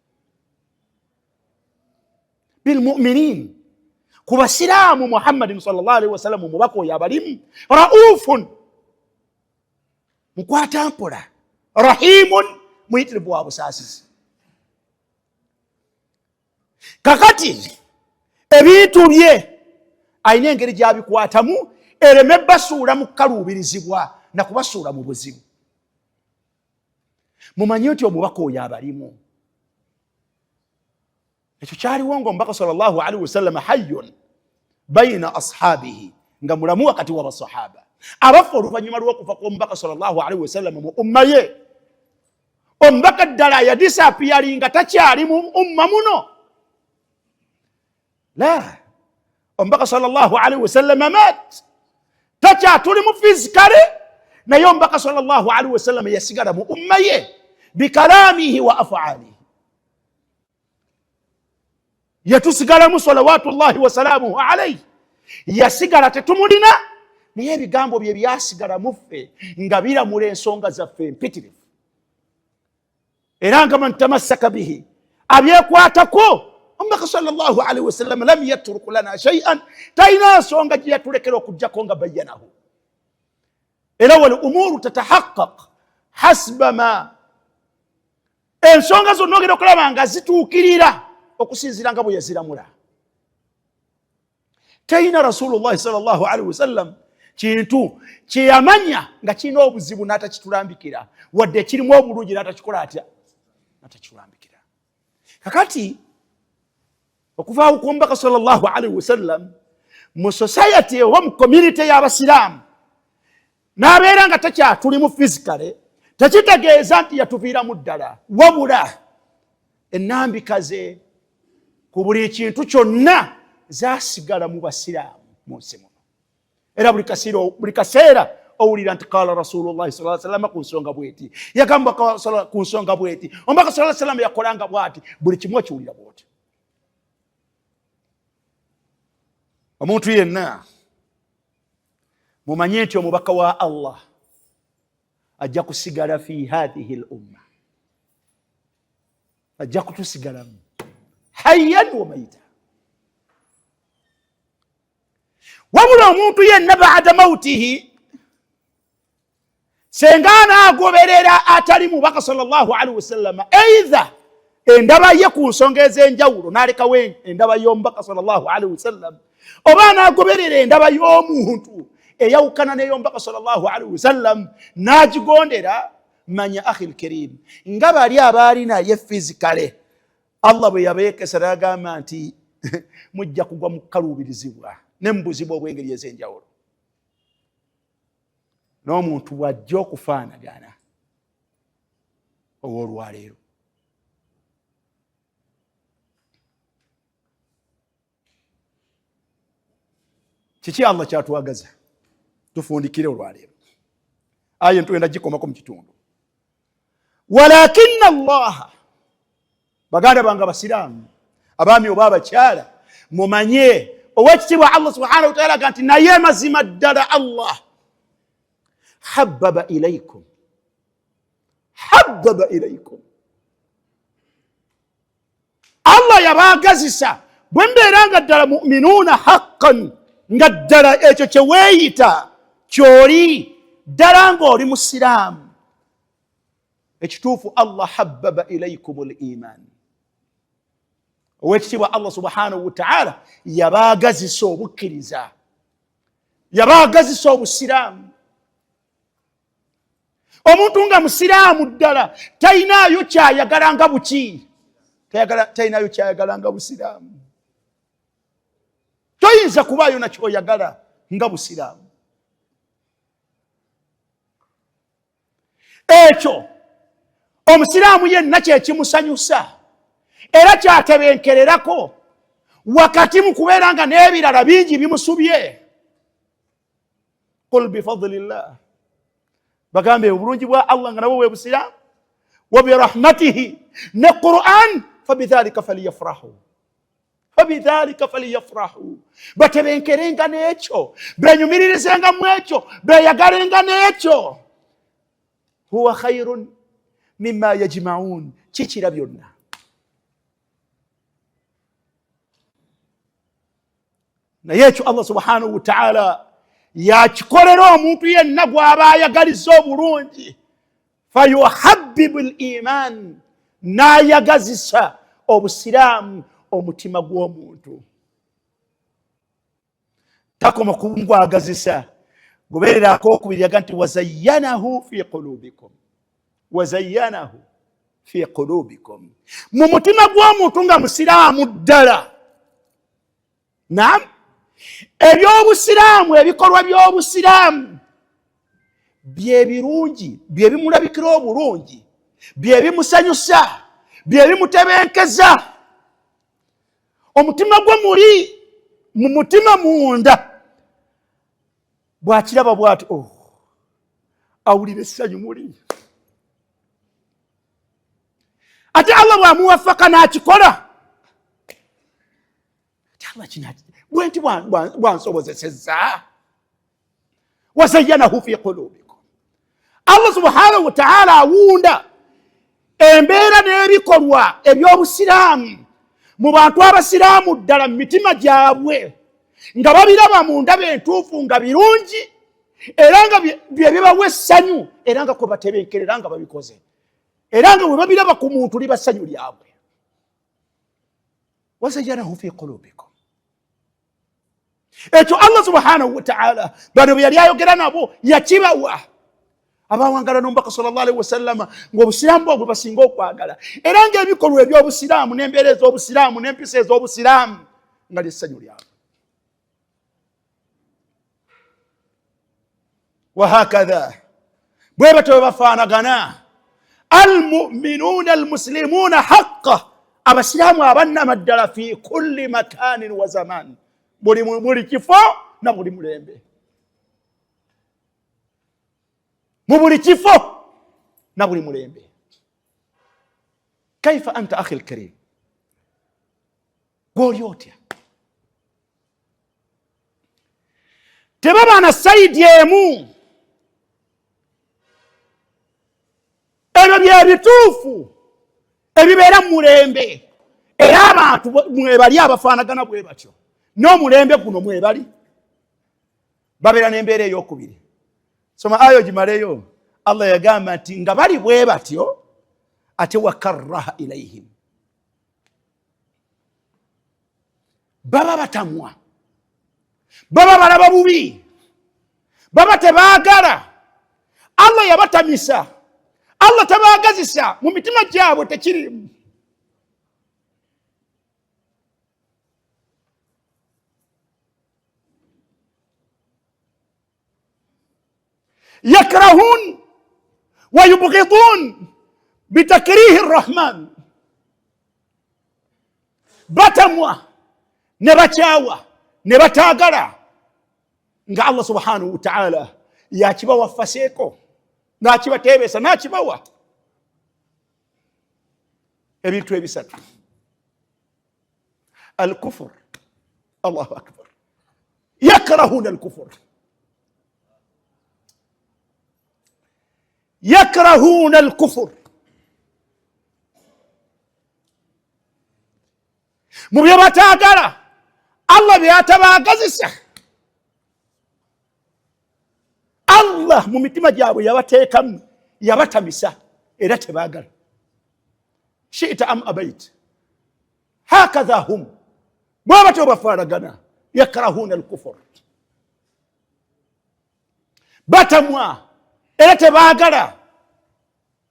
bilmuminin ku basiraamu. Muhammadin sallallahu alaihi wasallam, omubaka oyo abalimu, raufun, mukwata mpola, rahimun, muyitirivu wa busaasizi. Kakati ebintu bye alina engeri gyabikwatamu ereme basuula mu kukaluubirizibwa na kubasuula mu buzibu. Mumanye nti omubaka oyo abalimu. Ekyo kyaliwo nga omubaka sallallahu alaihi wasallam hayyun baina ashabihi, nga mulamu wakati w'abasahaba. Abaffe oluvannyuma lw'okufa kw'omubaka sallallahu alaihi wasallam mu umma ye, omubaka ddala yadisapiyalinga takyali mu umma muno? La, omubaka sallallahu alaihi wasallam mat, takyatuli mu fizikale, naye omubaka sallallahu alaihi wasallam yasigala mu umma ye bikalamihi wa afaalihi, yatusigalamu salawatullahi wasalamuhu alaihi, yasigala tetumulina, naye ebigambo bye byasigala muffe nga biramula ensonga zaffe empitirivu. Era nga man tamassaka bihi, abyekwatako omubaka sallallahu alaihi wasallam, lam yatruk lana shay'an, talina nsonga gye yatulekera okugjako nga bayyanahu. Era wal umuru tatahaqqaq hasba ma, ensonga zonna ogenda okulaba nga zituukirira okusinziira nga bwe yaziramula. Talina rasulullahi sallallahu alaihi wasallam kintu kyeyamanya nga kirina obuzibu n'atakitulambikira, wadde kirimu obulungi n'atakikola atya, n'atakitulambikira. Kakati okuvaawo kw'omubaka sallallahu alaihi wasallam mu society oba mu community y'abasiraamu n'abeera nga takyatulimu physically, tekitegeeza nti yatuviiramu ddala, wabula ennambika ze ku buli kintu kyonna zasigala mu basiraamu mu nsi muno. Era buli kaseera owulira nti qala rasulullahi sallallahu alaihi wasallam ku nsonga bweti, yagamba ku nsonga bweti, omubaka sallallahu alaihi wasallam yakolanga bwati, buli kimu okiwulira bwoti. Omuntu yenna mumanye nti omubaka wa Allah ajja kusigala fi hathihi l umma, ajja kutusigalamu hayyan wa mayita. Wabula omuntu yenna baada mautihi senga anaagoberera atali mubaka sallallahu alaihi wasallam, eitha endaba ye ku nsonga ez'enjawulo n'alekawo endaba y'omubaka sallallahu alaihi wasallam, oba anaagoberera endaba y'omuntu eyawukana n'ey'omubaka sallallahu alaihi wasallam n'agigondera, manya akhi lkerim, nga bali abaali naye fizikale, Allah bwe yabeekesa n'agamba nti Mujja kugwa mu kukaluubirizibwa ne mu buzibu obw'engeri ez'enjawulo. N'omuntu bw'ajja okufaanagana ow'olwaleero, kiki Allah kyatwagaza? Tufundikire olwaleero aya ntugenda gikomako mu kitundu. Walakinna Allaha, baganda bange abasiraamu, abaami oba abakyala, mumanye owekitiibwa Allah subhanahu wataala aga nti naye mazima ddala Allah habbaba ilaikum, habbaba ilaikum, Allah yabaagazisa. Bwe mbeera nga ddala muminuuna haqqan, nga ddala ekyo kye weeyita kyoli ddala ng'oli musiraamu, ekituufu Allah habbaba ilaikum l iman, owekitiibwa Allah subhanahu wataala yabaagazisa obukkiriza, yabaagazisa obusiraamu. Omuntu nga musiraamu ddala talinaayo kyayagala nga buki, talinayo kyayagala nga busiraamu. Toyinza kubaayo nakyoyagala nga busiraamu. Ekyo omusiraamu yenna kyekimusanyusa era kyatebenkererako wakati mu kubeera nga n'ebirala bingi bimusubye. Qul bifadlillah, bagambe obulungi bwa Allah nga nabwo bwe busiraamu, wa birahmatihi ne Quran, fabidhalika faliyafrahu, fabidhalika faliyafrahu, batebenkerenga n'ekyo, benyumiririzenga mu ekyo, beyagalenga n'ekyo. Huwa khairun mimma yajmaun, kikira byonna. Naye ekyo Allah subhanahu wataala yakikolera omuntu yenna gw'aba ayagaliza obulungi, fayuhabibu l iman, n'ayagazisa obusiraamu omutima gw'omuntu. Takoma kungwagazisa, goberera akokubiri, yaga nti wazayanahu fi qulubikum, wazayanahu fi qulubikum, mu mutima gw'omuntu nga musiraamu ddala. Naam, ebyobusiraamu, ebikolwa by'obusiraamu byebirungi, byebimulabikira obulungi, byebimusanyusa, byebimutebenkeza omutima gwe. Muli mu mutima munda bwakiraba bwati, oh, awulira essanyu muli. Ate Allah bwamuwafaka n'akikola, ate Allah kino bwenti bwansobozesezza. Wazayanahu fi qulubikum, Allah subhanahu wataala awunda embeera n'ebikolwa eby'obusiraamu mu bantu abasiraamu ddala mu mitima gyabwe, nga babiraba mu ndaba entuufu nga birungi, era nga bye bibawa essanyu, era nga kwe batebenkerera nga babikoze, era nga bwe babiraba ku muntu liba ssanyu lyabwe. Wazayanahu fi qulubikum, ekyo Allah subhanahu wataala bano bwe yali ayogera nabo yakibawa abawangala n'omubaka sallallahu alaihi wasallama, ng'obusiraamu bwabwe basinga okwagala, era ng'ebikolwa eby'obusiraamu n'embeera ez'obusiraamu n'empisa ez'obusiraamu nga lyessanyu lyabwe. Wahakadha, bwe batyo bwe bafaanagana almuminuuna almuslimuuna haqa, abasiraamu abannamaddala, fi kulli makanin wa zaman, buli kifo na buli mulembe, mu buli kifo na buli mulembe. Kaifa anta akhi lkarim, gwoli otya? Tebaba na side emu. Ebyo byebituufu ebibeera mu mulembe, era abantu mwebali abafaanagana bwe batyo n'omulembe guno mwebali babeera n'embeera eyokubiri. Soma ayo gimaleyo. Allah yagamba nti nga bali bwe batyo, ate wakarraha ilaihim, baba batamwa, baba balaba bubi, baba tebaagala. Allah yabatamisa, Allah tabaagazisa, mu mitima gyabwe tekirimu. Yakrahun wa yubghidun bitakrihi rrahman, batamwa ne bakyawa ne bataagala nga Allah subhanahu wa ta'ala yakibawa faseeko n'akibateebesa n'akibawa ebintu ebisatu. Alkufur, Allahu akbar, yakrahuna alkufur, yakrahuna alkufur. Mu bye bataagala Allah byatabaagazisa, Allah mu mitima gyabwe yabateekamu, yabatamisa, era tebaagala. Shita am abait, hakadha hum, bwe batyo bafaanagana. Yakrahuna alkufur, batamwa era tebaagala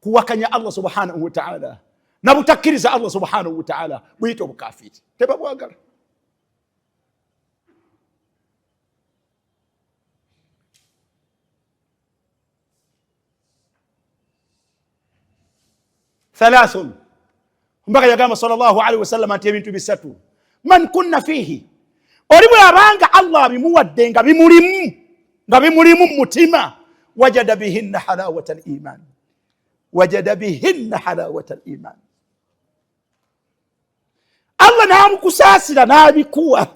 kuwakanya Allah subhanahu wa ta'ala nabutakkiriza Allah subhanahu wa ta'ala, buyita obukafiri, tebabwagala. Thalathun, mbaka yagamba sallallahu alaihi wasallam nti ebintu bisatu, man kunna fihi, oli bwe abanga Allah abimuwadde nga bimulimu, nga bimulimu mu mutima, wajada bihinna halawata al-iman, wajada bihinna halawata al-iman. Allah n'amukusaasira n'abikuwa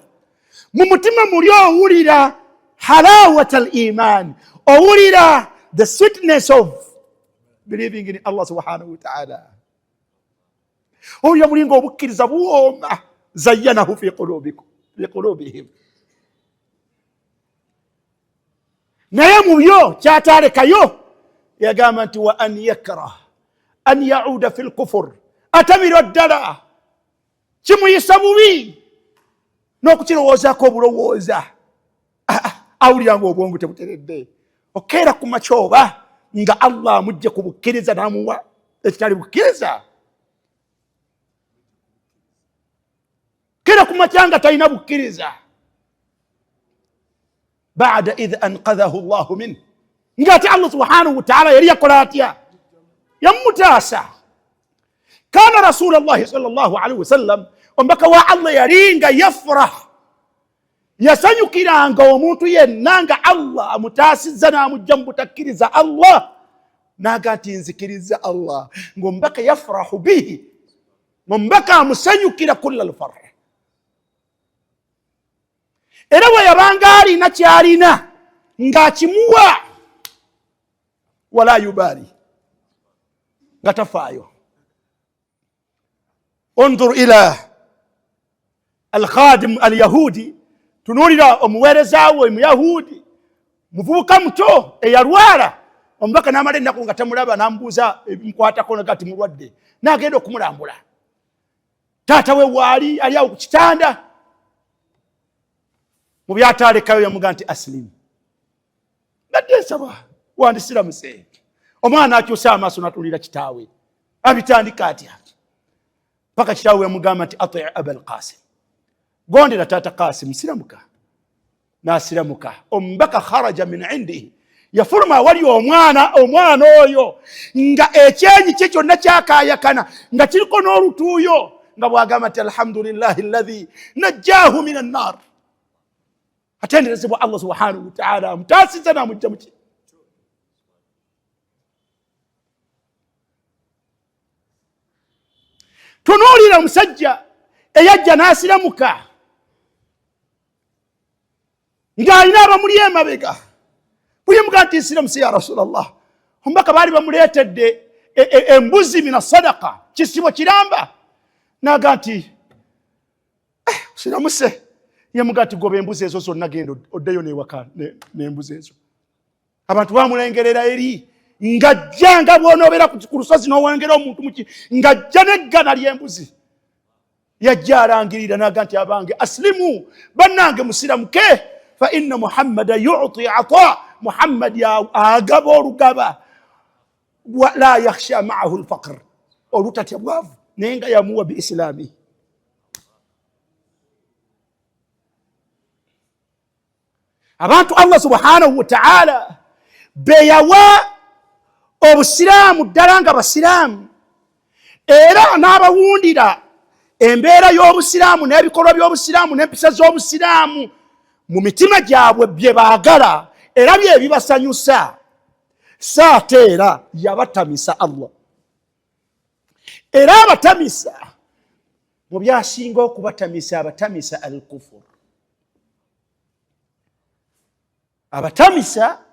mu mutima muli, owulira halawata al-iman, owulira the sweetness of believing in Allah subhanahu wa ta'ala, owulira mulinga obukkiriza buwooma. Zayyanahu fi qulubikum, fi qulubihim. Naye mu byo kyatalekayo yagamba nti wa an yakrah an yauda fi lkufur, atamirwa ddala, kimuyisa bubi n'okukirowoozaako obulowooza, awulira nga obwongo tebuteredde. Okeera ku makyoba nga Allah amugje ku bukkiriza n'amuwa ekitali bukkiriza, keera ku makya nga talina bukkiriza, bada idh anqadhahu llahu minh, ng'ate Allah subhanahu wa ta'ala yali yakola atya, yamutaasa. Kana rasulallahi sallallahu alaihi wasallam, omubaka wa Allah yali nga yafrah, yasanyukiranga omuntu yenna nga Allah amutaasizza n'amugja mu butakkiriza Allah, n'aga nti nzikiriza Allah, ng'omubaka yafrahu bihi, ng'omubaka amusanyukira kulla lfarh. Era bwe yabanga alina kyalina ng'akimuwa, wala yubaali, nga tafaayo. Undur ila alkhadim alyahudi, tunuulira omuweereza we muyahudi, muvubuka muto eyalwala, omubaka n'amala ennaku nga tamulaba, n'amubuuza ebimukwatako, naga ti mulwadde, n'agenda okumulambula. Taata we waali ali awo ku kitanda, mu byatalekayo yamuga nti asilimu, badde nsaba wandisiramuse. Omwana akyusa amaaso natulira kitaawe, abitandika atya paka kitaawe yamugamba nti ati abal Qasim, gondera taata Qasim, siramuka. N'asiramuka. Omubaka kharaja min indihi, yafuluma awali omwana, omwana oyo nga ekyenyi kye kyonna kyakayakana nga kiriko n'olutuuyo, nga bw'agamba nti alhamdulillahi alladhi najjahu min annar, atenderezebwa Allah subhanahu wa ta'ala amutaasizza n'amujja muki. Tunuulira omusajja eyajja n'asiramuka ng'alina abamuli emabega, buyemuga nti nsiramuse ya Rasulallah. Omubaka baali bamuleetedde embuzi mina sadaka, kisibo kiramba, naga nti siramuse. Yemuga nti goba embuzi ezo zonna, genda oddeyo newaka n'embuzi ezo. Abantu bamulengerera eri ng'ajja nga bw'onobeera ku lusozi n'owengera omuntu muki, ng'ajja n'eggana ly'embuzi. Yajja alangirira naga nti abange asilimu, bannange musiramuke, fa inna Muhammada yuti ata, Muhammadi agaba olugaba, la yakhsha maahu lfaqr, olutatya bwavu, naye nga yamuwa biislaami. Abantu Allah subhanahu wa ta'ala Be yawa obusiraamu ddala nga basiraamu, era n'abawundira embeera y'obusiraamu n'ebikolwa by'obusiraamu n'empisa z'obusiraamu mu mitima gyabwe, bye baagala era bye bibasanyusa. Saate era yabatamisa Allah, era abatamisa mu byasinga okubatamisa, abatamisa al-kufur, abatamisa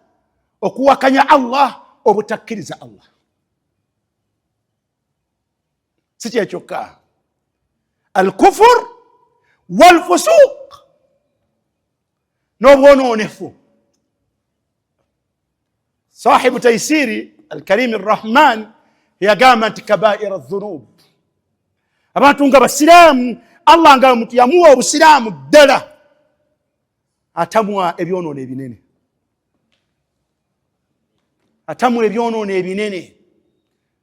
okuwakanya Allah, obutakkiriza Allah. Si kyekyokka, al-kufur walfusuq, n'obwonoonefu. Sahibu Taisiri Alkarimi Arrahman yagamba nti kabaira dhunub. Abantu nga basiraamu, Allah nga muntu yamuwa obusiraamu ddala, atamwa ebyonoono ebinene, atamwa ebyonoono ebinene,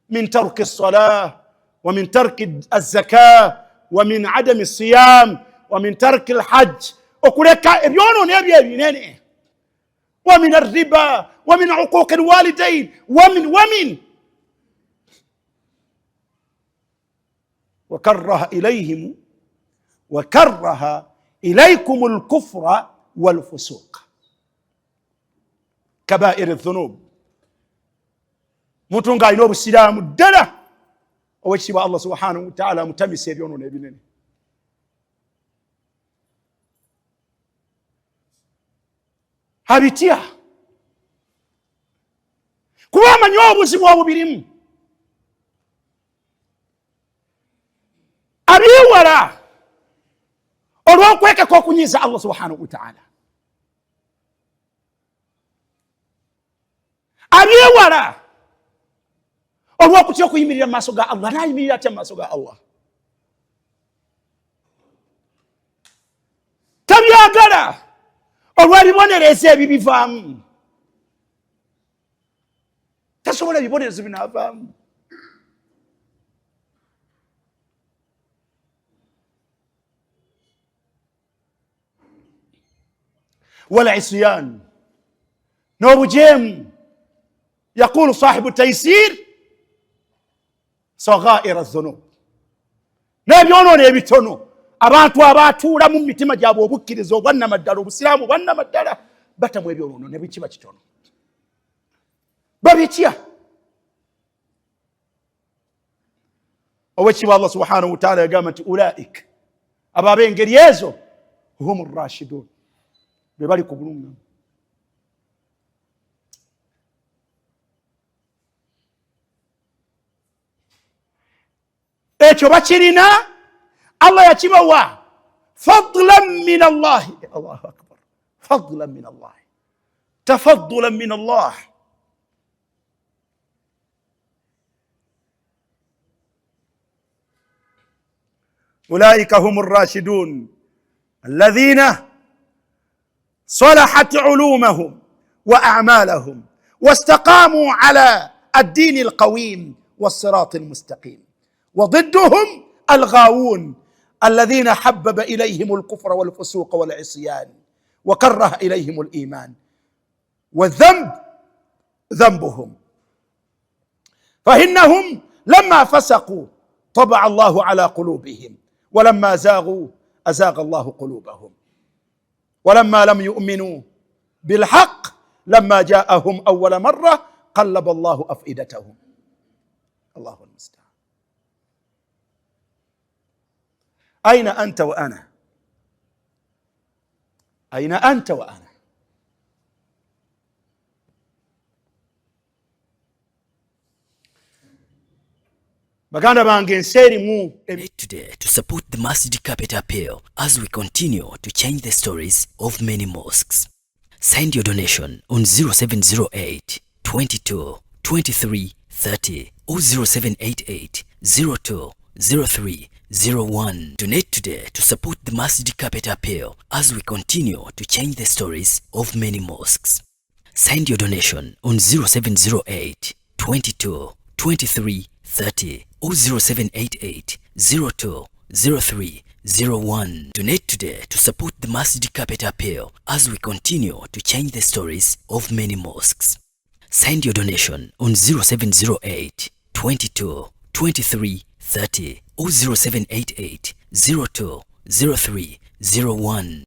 min tarki salah wa min tarki azaka wa min adami siyam wa min tarki lhajj, okuleka ebyonoono ebyo ebinene, wa min arriba wa min uquqi lwalidain wa min wakaraha ilayhim wakaraha ilaykum lkufra walfusuq, kabairi dhunub. Muntu ng'alina obusiraamu ddala, owekitiibwa Allah subhanahu wataala amutamisa ebyonoono ebinene. Abitya kuba amanyi obuzibu obubirimu, abyewala olw'okwekeka okunyiiza Allah subhanahu wataala, abyewala olw'okutya okuyimirira mu maaso ga Allah. Nayimirira atya mu maaso ga Allah? Tabyagala olw'ebibonerezo ebibivaamu, tasobola ebibonerezo binaavaamu. Wal isyan, n'obujeemu. Yaqulu sahibu Taisir saghaira dhunub, n'ebyonoono ebitono. Abantu abatuulamu mu mitima gyabwe obukkiriza obwannamaddala, obusiraamu obwannamaddala, batamu ebyonoono ne bikiba kitono, babitya. Owekitiibwa Allah subhanahu wataala yagamba nti ulaik, abo ab'engeri ezo, hum rashidun, be bali ku bulungamu. Ekyo bakirina, Allah yakibawa fadlan min Allahi. Allahu akbar! Fadlan min Allahi, tafaddulan min Allah. Ulaika hum rashidun alladhina salahat ulumahum wa a'malahum واستقاموا على الدين القويم والصراط المستقيم، وضدهم الغاوون الذين حبب اليهم الكفر والفسوق والعصيان وكره اليهم الايمان، والذنب ذنبهم، فإنهم لما فسقوا طبع الله على قلوبهم، ولما زاغوا أزاغ الله قلوبهم، ولما لم يؤمنوا بالحق لما جاءهم أول مرة قلب الله أفئدتهم. الله المستعان. أين أنت وأنا؟ أين أنت وأنا؟ Baganda bange, ensi erimu Today to support the Masjid Carpet Appeal as we continue to change the stories of many mosques. Send your donation on 0708 22 23 30 or 0788 02 03 01. Donate today to support the Masjid Carpet Appeal as we continue to change the stories of many mosques. Send your donation on 0708 22 23 30 or 0788 02 03 01. Donate today to support the Masjid Carpet Appeal as we continue to change the stories of many mosques. Send your donation on 0708 22 23 30 or 0788 02 03 01.